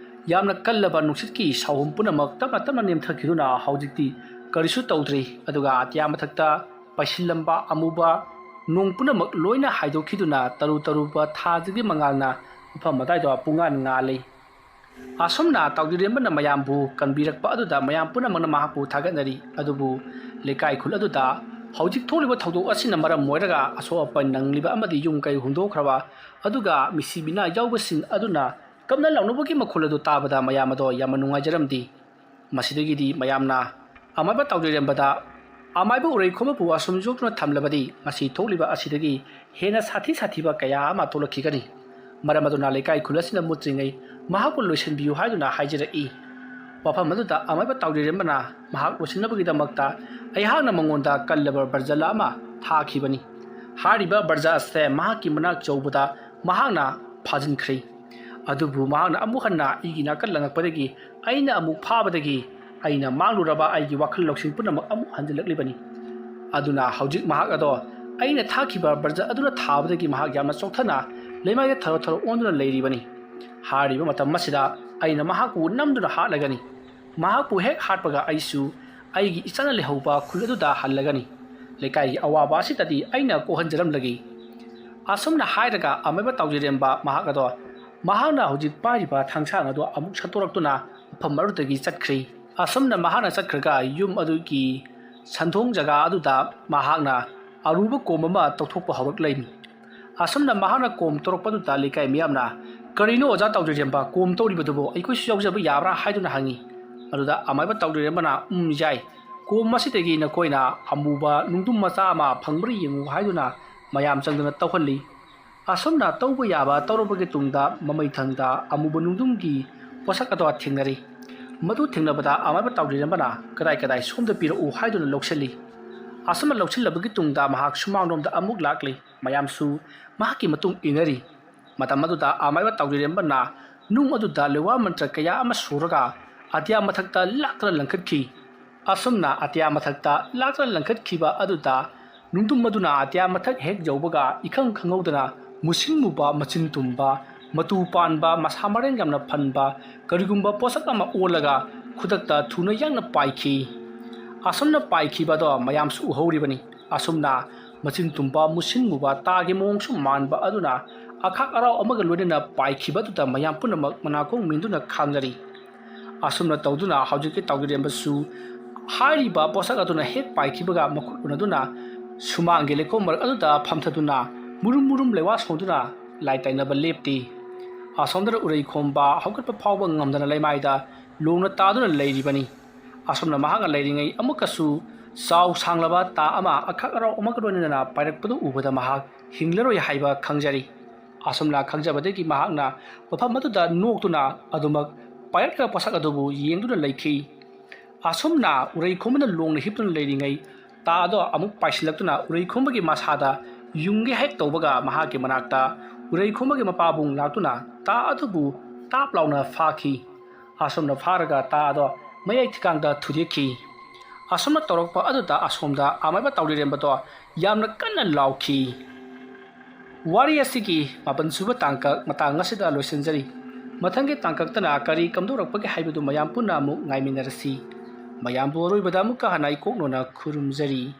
ꯌꯥꯝꯅ ꯀꯜꯂꯕ ꯅꯨꯡꯁꯤꯠꯀꯤ ꯁꯥꯎꯍꯨꯝ ꯄꯨꯝꯅꯃꯛ ꯇꯞꯅ ꯇꯞꯅ ꯅꯦꯝꯊꯈꯤꯗꯨꯅ ꯍꯧꯖꯤꯛꯇꯤ ꯀꯔꯤꯁꯨ ꯇꯧꯗ꯭ꯔꯤ꯫ ꯑꯗꯨꯒ ꯑꯇꯤꯌꯥ ꯃꯊꯛꯇ ꯄꯩꯁꯤꯜꯂꯝꯕ ꯑꯃꯨꯕ ꯅꯣꯡ ꯄꯨꯝꯅꯃꯛ ꯂꯣꯏꯅ ꯍꯥꯏꯗꯣꯛꯈꯤꯗꯨꯅ ꯇꯔꯨ ꯇꯔꯨꯕ ꯊꯥꯁꯤꯒꯤ ꯃꯉꯥꯜꯅ ꯃꯐꯝ ꯑꯗꯥꯏꯗꯣ ꯄꯨꯡꯉꯥꯟ ꯉꯥꯜꯂꯤ꯫ ꯑꯁꯨꯝꯅ ꯇꯥꯎꯖꯔꯦꯝꯕꯅ ꯃꯌꯥꯝꯕꯨ ꯀꯟꯕꯤꯔꯛꯄ ꯑꯗꯨꯗ ꯃꯌꯥꯝ ꯄꯨꯝꯅꯃꯛꯅ ꯃꯍꯥꯛꯄꯨ ꯊꯥꯒꯠꯅꯔꯤ꯫ ꯑꯗꯨꯕꯨ ꯂꯩꯀꯥꯏ ꯈꯨꯜ ꯑꯗꯨꯗ ꯍꯧꯖꯤꯛ ꯊꯣꯛꯂꯤꯕ ꯊꯧꯗꯣꯛ ꯑꯁꯤꯅ ꯃꯔꯝ ꯑꯣꯏꯔꯒ ꯑꯁꯣꯛ ꯑꯄꯟ ꯅꯪꯂꯤꯕ ꯑꯃꯗꯤ ꯌꯨꯝ ꯀꯩ ꯍꯨꯝꯗꯣꯛꯈ꯭ꯔꯕ ꯑꯗꯨꯒ ꯃꯤꯁꯤ ꯃꯤꯅꯥ ꯌꯥꯎꯕꯁꯤꯡ ꯑꯗꯨꯅ ꯀꯞꯅ ꯂꯥꯎꯅꯕꯒꯤ ꯃꯈꯣꯜ ꯑꯗꯨ ꯇꯥꯕꯗ ꯃꯌꯥꯝ ꯑꯗꯣ ꯌꯥꯝꯅ ꯅꯨꯡꯉꯥꯏꯖꯔꯝꯗꯦ꯫ ꯃꯁꯤꯗꯒꯤꯗꯤ ꯃꯌꯥꯝꯅ ꯑꯃꯥꯏꯕ ꯇꯥꯎꯖꯔꯦꯝꯕꯗ ꯑꯃꯥꯏꯕ ꯎꯔꯩ ꯈꯣꯝꯕꯕꯨ ꯑꯁꯨꯝ ꯌꯣꯛꯇꯨꯅ ꯊꯝꯂꯕꯗꯤ ꯃꯁꯤ ꯊꯣꯛꯂꯤꯕ ꯑꯁꯤꯗꯒꯤ ꯍꯦꯟꯅ ꯁꯥꯊꯤ ꯁꯥꯊꯤꯕ ꯀꯌꯥ ꯑꯃ ꯊꯣꯛꯂꯛꯈꯤꯒꯅꯤ꯫ ꯃꯔꯝ ꯑꯗꯨꯅ ꯂꯩꯀꯥꯏ ꯈꯨꯜ ꯑꯁꯤꯅ ꯃꯨꯠꯇ꯭ꯔꯤꯉꯩ ꯃꯍꯥꯛꯄꯨ ꯂꯣꯏꯁꯤꯟꯕꯤꯌꯨ ꯍꯥꯏꯗꯨꯅ ꯍꯥꯏꯖꯔꯛꯏ꯫ ꯋꯥꯐꯝ ꯑꯗꯨꯗ ꯑꯃꯥꯏꯕ ꯇꯥꯎꯖꯔꯦꯝꯕꯅ ꯃꯍꯥꯛ ꯂꯣꯏꯁꯤꯟꯅꯕꯒꯤꯗꯃꯛꯇ ꯑꯩꯍꯥꯛꯅ ꯃꯉꯣꯟꯗ ꯀꯜꯂꯕ ꯕ꯭ꯔꯖꯂ ꯑꯃ ꯊꯥꯈꯤꯕꯅꯤ꯫ ꯍꯥꯏꯔꯤꯕ ꯕ꯭ꯔꯖ ꯑꯁꯦ ꯃꯍꯥꯛꯀꯤ ꯃꯅꯥꯛ ꯌꯧꯕꯗ ꯃꯍꯥꯛꯅ ꯐꯥꯖꯤꯟꯈ꯭ꯔꯦ꯫ ꯑꯗꯨꯕꯨ ꯃꯍꯥꯛꯅ ꯑꯃꯨꯛ ꯍꯟꯅ ꯑꯩꯒꯤ ꯅꯥꯀꯜ ꯂꯪꯉꯛꯄꯗꯒꯤ ꯑꯩꯅ ꯑꯃꯨꯛ ꯐꯥꯕꯗꯒꯤ ꯑꯩꯅ ꯃꯥꯡꯂꯨꯔꯕ ꯑꯩꯒꯤ ꯋꯥꯈꯜ ꯂꯧꯁꯤꯡ ꯄꯨꯝꯅꯃꯛ ꯑꯃꯨꯛ ꯍꯟꯖꯤꯜꯂꯛꯂꯤꯕꯅꯤ꯫ ꯑꯗꯨꯅ ꯍꯧꯖꯤꯛ ꯃꯍꯥꯛ ꯑꯗꯣ ꯑꯩꯅ ꯊꯥꯈꯤꯕ ꯕ꯭ꯔꯖ ꯑꯗꯨꯅ ꯊꯥꯕꯗꯒꯤ ꯃꯍꯥꯛ ꯌꯥꯝꯅ ꯆꯣꯛꯊꯅ ꯂꯩꯃꯥꯏꯗ ꯊꯔꯣ ꯊꯔꯣ ꯑꯣꯟꯗꯨꯅ ꯂꯩꯔꯤꯕꯅꯤ꯫ ꯍꯥꯏꯔꯤꯕ ꯃꯇꯝ ꯑꯁꯤꯗ ꯑꯩꯅ ꯃꯍꯥꯛꯄꯨ ꯅꯝꯗꯨꯅ ꯍꯥꯠꯂꯒꯅꯤ꯫ ꯃꯍꯥꯛꯄꯨ ꯍꯦꯛ ꯍꯥꯠꯄꯒ ꯑꯩꯁꯨ ꯑꯩꯒꯤ ꯏꯆꯥꯅ ꯂꯩꯍꯧꯕ ꯈꯨꯜ ꯑꯗꯨꯗ ꯍꯜꯂꯒꯅꯤ꯫ ꯂꯩꯀꯥꯏꯒꯤ ꯑꯋꯥꯕ ꯑꯁꯤꯗꯗꯤ ꯑꯩꯅ ꯀꯣꯛꯍꯟꯖꯔꯝꯂꯒꯦ꯫ ꯑꯁꯨꯝꯅ ꯍꯥꯏꯔꯒ ꯑꯃꯥꯏꯕ ꯇꯥꯎꯖꯔꯦꯝꯕ ꯃꯍꯥꯛ ꯑꯗꯣ ꯃꯍꯥꯛꯅ ꯍꯧꯖꯤꯛ ꯄꯥꯏꯔꯤꯕ ꯊꯥꯡꯁꯥꯡ ꯑꯗꯣ ꯑꯃꯨꯛ ꯁꯠꯇꯣꯔꯛꯇꯨꯅ ꯃꯐꯝ ꯑꯗꯨꯗꯒꯤ ꯆꯠꯈ꯭ꯔꯤ꯫ ꯑꯁꯨꯝꯅ ꯃꯍꯥꯛꯅ ꯆꯠꯈ꯭ꯔꯒ ꯌꯨꯝ ꯑꯗꯨꯒꯤ ꯁꯟꯊꯣꯡ ꯖꯒꯥ ꯑꯗꯨꯗ ꯃꯍꯥꯛꯅ ꯑꯔꯨꯕ ꯀꯣꯝ ꯑꯃ ꯇꯧꯊꯣꯛꯄ ꯍꯧꯔꯛꯂꯦ꯫ ꯑꯁꯨꯝꯅ ꯃꯍꯥꯛꯅ ꯀꯣꯝ ꯇꯧꯔꯛꯄꯗꯨꯗ ꯂꯩꯀꯥꯏ ꯃꯤꯌꯥꯝꯅ, "ꯀꯔꯤꯅꯣ ꯑꯣꯖꯥ ꯇꯥꯎꯖꯔꯦꯝꯕ, ꯀꯣꯝ ꯇꯧꯔꯤꯕꯗꯨꯕꯨ ꯑꯩꯈꯣꯏꯁꯨ ꯌꯥꯎꯖꯕ ꯌꯥꯕ꯭ꯔꯥ?" ꯍꯥꯏꯗꯨꯅ ꯍꯪꯉꯤ꯫ ꯑꯗꯨꯗ ꯑꯃꯥꯏꯕ ꯇꯥꯎꯖꯔꯦꯝꯕꯅ, "ꯎꯝ, ꯌꯥꯏ, ꯀꯣꯝ ꯑꯁꯤꯗꯒꯤ ꯅꯈꯣꯏꯅ ꯑꯃꯨꯕ ꯅꯨꯡꯗꯨꯝ ꯃꯆꯥ ꯑꯃ ꯐꯪꯕ꯭ꯔꯥ ꯌꯦꯡꯉꯨ" ꯍꯥꯏꯗꯨꯅ ꯃꯌꯥꯝ ꯆꯪꯗꯨꯅ ꯇꯧꯍꯜꯂꯤ꯫ ꯑꯁꯨꯝꯅ ꯇꯧꯕ ꯌꯥꯕ ꯇꯧꯔꯕꯒꯤ ꯇꯨꯡꯗ ꯃꯃꯩꯊꯪꯗ ꯑꯃꯨꯕ ꯅꯨꯡꯗꯨꯝꯒꯤ ꯄꯣꯠꯁꯛ ꯑꯗꯣ ꯊꯦꯡꯅꯔꯤ꯫ ꯃꯗꯨ ꯊꯦꯡꯅꯕꯗ ꯑꯃꯥꯏꯕ ꯇꯥꯎꯖꯔꯦꯝꯕꯅ, "ꯀꯗꯥꯏ ꯀꯗꯥꯏ ꯁꯣꯝꯗ ꯄꯤꯔꯛꯎ" ꯍꯥꯏꯗꯨꯅ ꯂꯧꯁꯤꯜꯂꯤ꯫ ꯑꯁꯨꯝꯅ ꯂꯧꯁꯤꯜꯂꯕꯒꯤ ꯇꯨꯡꯗ ꯃꯍꯥꯛ ꯁꯨꯃꯥꯡꯂꯣꯝꯗ ꯑꯃꯨꯛ ꯂꯥꯛꯂꯤ꯫ ꯃꯌꯥꯝꯁꯨ ꯃꯍꯥꯛꯀꯤ ꯃꯇꯨꯡ ꯏꯟꯅꯔꯤ꯫ ꯃꯇꯝ ꯑꯗꯨꯗ ꯑꯃꯥꯏꯕ ꯇꯥꯎꯖꯔꯦꯝꯕꯅ ꯅꯨꯡ ꯑꯗꯨꯗ ꯂꯦꯋꯥ ꯃꯟꯇ꯭ꯔ ꯀꯌꯥ ꯑꯃ ꯁꯨꯔꯒ ꯑꯇꯤꯌꯥ ꯃꯊꯛꯇ ꯂꯥꯛꯇꯨꯅ ꯂꯪꯈꯠꯈꯤ꯫ ꯑꯁꯨꯝꯅ ꯑꯇꯤꯌꯥ ꯃꯊꯛꯇ ꯂꯥꯛꯇꯨꯅ ꯂꯪꯈꯠꯈꯤꯕ ꯑꯗꯨꯗ ꯅꯨꯡꯗꯨꯝ ꯑꯗꯨꯅ ꯑꯇꯤꯌꯥ ꯃꯊꯛ ꯍꯦꯛ ꯌꯧꯕꯒ ꯏꯈꯪ ꯈꯪꯍꯧꯗꯅ ꯃꯨꯁꯤꯟ ꯃꯨꯕ, ꯃꯆꯤꯟ ꯇꯨꯝꯕ, ꯃꯇꯨ ꯄꯥꯟꯕ, ꯃꯁꯥ ꯃꯔꯦꯡ ꯌꯥꯝꯅ ꯐꯟꯕ ꯀꯔꯤꯒꯨꯝꯕ ꯄꯣꯠꯁꯛ ꯑꯃ ꯑꯣꯜꯂꯒ ꯈꯨꯗꯛꯇ ꯊꯨꯅ ꯌꯥꯡꯅ ꯄꯥꯏꯈꯤ꯫ ꯑꯁꯨꯝꯅ ꯄꯥꯏꯈꯤꯕ ꯑꯗꯣ ꯃꯌꯥꯝꯁꯨ ꯎꯍꯧꯔꯤꯕꯅꯤ꯫ ꯑꯁꯨꯝꯅ ꯃꯆꯤꯟ ꯇꯨꯝꯕ, ꯃꯨꯁꯤꯟ ꯃꯨꯕ, ꯇꯥꯒꯤ ꯃꯑꯣꯡꯁꯨ ꯃꯥꯟꯕ ꯑꯗꯨꯅ ꯑꯈꯥꯛ ꯑꯔꯥꯎ ꯑꯃꯒ ꯂꯣꯏꯅꯅ ꯄꯥꯏꯈꯤꯕ ꯑꯗꯨꯗ ꯃꯌꯥꯝ ꯄꯨꯝꯅꯃꯛ ꯃꯅꯥꯀꯣꯡ ꯃꯦꯟꯗꯨꯅ ꯈꯥꯡꯅꯔꯤ꯫ ꯑꯁꯨꯝꯅ ꯇꯧꯗꯨꯅ ꯍꯧꯖꯤꯛꯀꯤ ꯇꯥꯎꯖꯔꯦꯝꯕꯁꯨ ꯍꯥꯏꯔꯤꯕ ꯄꯣꯠꯁꯛ ꯑꯗꯨꯅ ꯍꯦꯛ ꯄꯥꯏꯈꯤꯕꯒ ꯃꯈꯨꯠ ꯎꯅꯗꯨꯅ ꯁꯨꯃꯥꯡꯒꯤ ꯂꯩꯈꯣꯝ ꯃꯔꯛ ꯑꯗꯨꯗ ꯐꯝꯊꯗꯨꯅ ꯃꯨꯔꯨꯝ ꯃꯨꯔꯨꯝ ꯂꯩꯋꯥ ꯁꯣꯡꯗꯨꯅ ꯂꯥꯏ ꯇꯥꯏꯅꯕ ꯂꯦꯞꯇꯦ꯫ ꯑꯁꯣꯝꯗꯅ ꯎꯔꯩ ꯈꯣꯝꯕ ꯍꯧꯒꯠꯄ ꯐꯥꯎꯕ ꯉꯝꯗꯅ ꯂꯩꯃꯥꯏꯗ ꯂꯣꯡꯅ ꯇꯥꯗꯨꯅ ꯂꯩꯔꯤꯕꯅꯤ꯫ ꯑꯁꯨꯝꯅ ꯃꯍꯥꯛꯅ ꯂꯩꯔꯤꯉꯩ ꯑꯃꯨꯛꯀꯁꯨ ꯆꯥꯎ ꯁꯥꯡꯂꯕ ꯇꯥ ꯑꯃ ꯑꯈꯛ ꯑꯔꯥꯎ ꯑꯃꯒ ꯂꯣꯏꯅꯅ ꯄꯥꯏꯔꯛꯄꯗꯨ ꯎꯕꯗ ꯃꯍꯥꯛ ꯍꯤꯡꯂꯔꯣꯏ ꯍꯥꯏꯕ ꯈꯪꯖꯔꯤ꯫ ꯑꯁꯨꯝꯅ ꯈꯪꯖꯕꯗꯒꯤ ꯃꯍꯥꯛꯅ ꯃꯐꯝ ꯑꯗꯨꯗ ꯅꯣꯛꯇꯨꯅ ꯑꯗꯨꯃꯛ ꯄꯥꯏꯔꯛꯂꯤꯕ ꯄꯣꯠꯁꯛ ꯑꯗꯨꯕꯨ ꯌꯦꯡꯗꯨꯅ ꯂꯩꯈꯤ꯫ ꯑꯁꯨꯝꯅ ꯎꯔꯩ ꯈꯣꯝꯕꯅ ꯂꯣꯡꯅ ꯍꯤꯞꯇꯨꯅ ꯂꯩꯔꯤꯉꯩ ꯇꯥ ꯑꯗꯣ ꯑꯃꯨꯛ ꯄꯥꯏꯁꯤꯜꯂꯛꯇꯨꯅ ꯎꯔꯩ ꯈꯣꯝꯕꯒꯤ ꯃꯁꯥꯗ ꯌꯨꯡꯒꯦ ꯍꯦꯛ ꯇꯧꯕꯒ ꯃꯍꯥꯛꯀꯤ ꯃꯅꯥꯛꯇ ꯎꯔꯩ ꯈꯣꯝꯕꯒꯤ ꯃꯄꯥꯕꯨꯡ ꯂꯥꯛꯇꯨꯅ ꯇꯥ ꯑꯗꯨꯕꯨ ꯇꯥꯞ ꯂꯥꯎꯅ ꯐꯥꯈꯤ꯫ ꯑꯁꯨꯝꯅ ꯐꯥꯔꯒ ꯇꯥ ꯑꯗꯣ ꯃꯌꯥꯏ ꯊꯤꯀꯥꯡꯗ ꯊꯨꯗꯦꯛꯈꯤ꯫ ꯑꯁꯨꯝꯅ ꯇꯧꯔꯛꯄ ꯑꯗꯨꯗ ꯑꯁꯣꯝꯗ ꯑꯃꯥꯏꯕ ꯇꯥꯎꯖꯔꯦꯝꯕꯗꯣ ꯌꯥꯝꯅ ꯀꯟꯅ ꯂꯥꯎꯈꯤ꯫ ꯋꯥꯔꯤ ꯑꯁꯤꯒꯤ ꯃꯥꯄꯟ ꯁꯨꯕ ꯇꯥꯡꯀꯛ ꯃꯇꯥꯡ ꯑꯁꯤꯗ ꯂꯣꯏꯁꯤꯟꯖꯔꯤ꯫ ꯃꯊꯪꯒꯤ ꯇꯥꯡꯀꯛꯇꯅ ꯀꯔꯤ ꯀꯝꯗꯧꯔꯛꯄꯒꯦ ꯍꯥꯏꯕꯗꯨ ꯃꯌꯥꯝ ꯄꯨꯟꯅ ꯑꯃꯨꯛ ꯉꯥꯏꯃꯤꯟꯅꯔꯁꯤ꯫ ꯃꯌꯥꯝꯕꯨ ꯑꯔꯣꯏꯕꯗ ꯑꯃꯨꯛꯀ ꯍꯟꯅ ꯏꯀꯣꯛꯅꯣꯅ ꯈꯨꯔꯨꯝꯖꯔꯤ꯫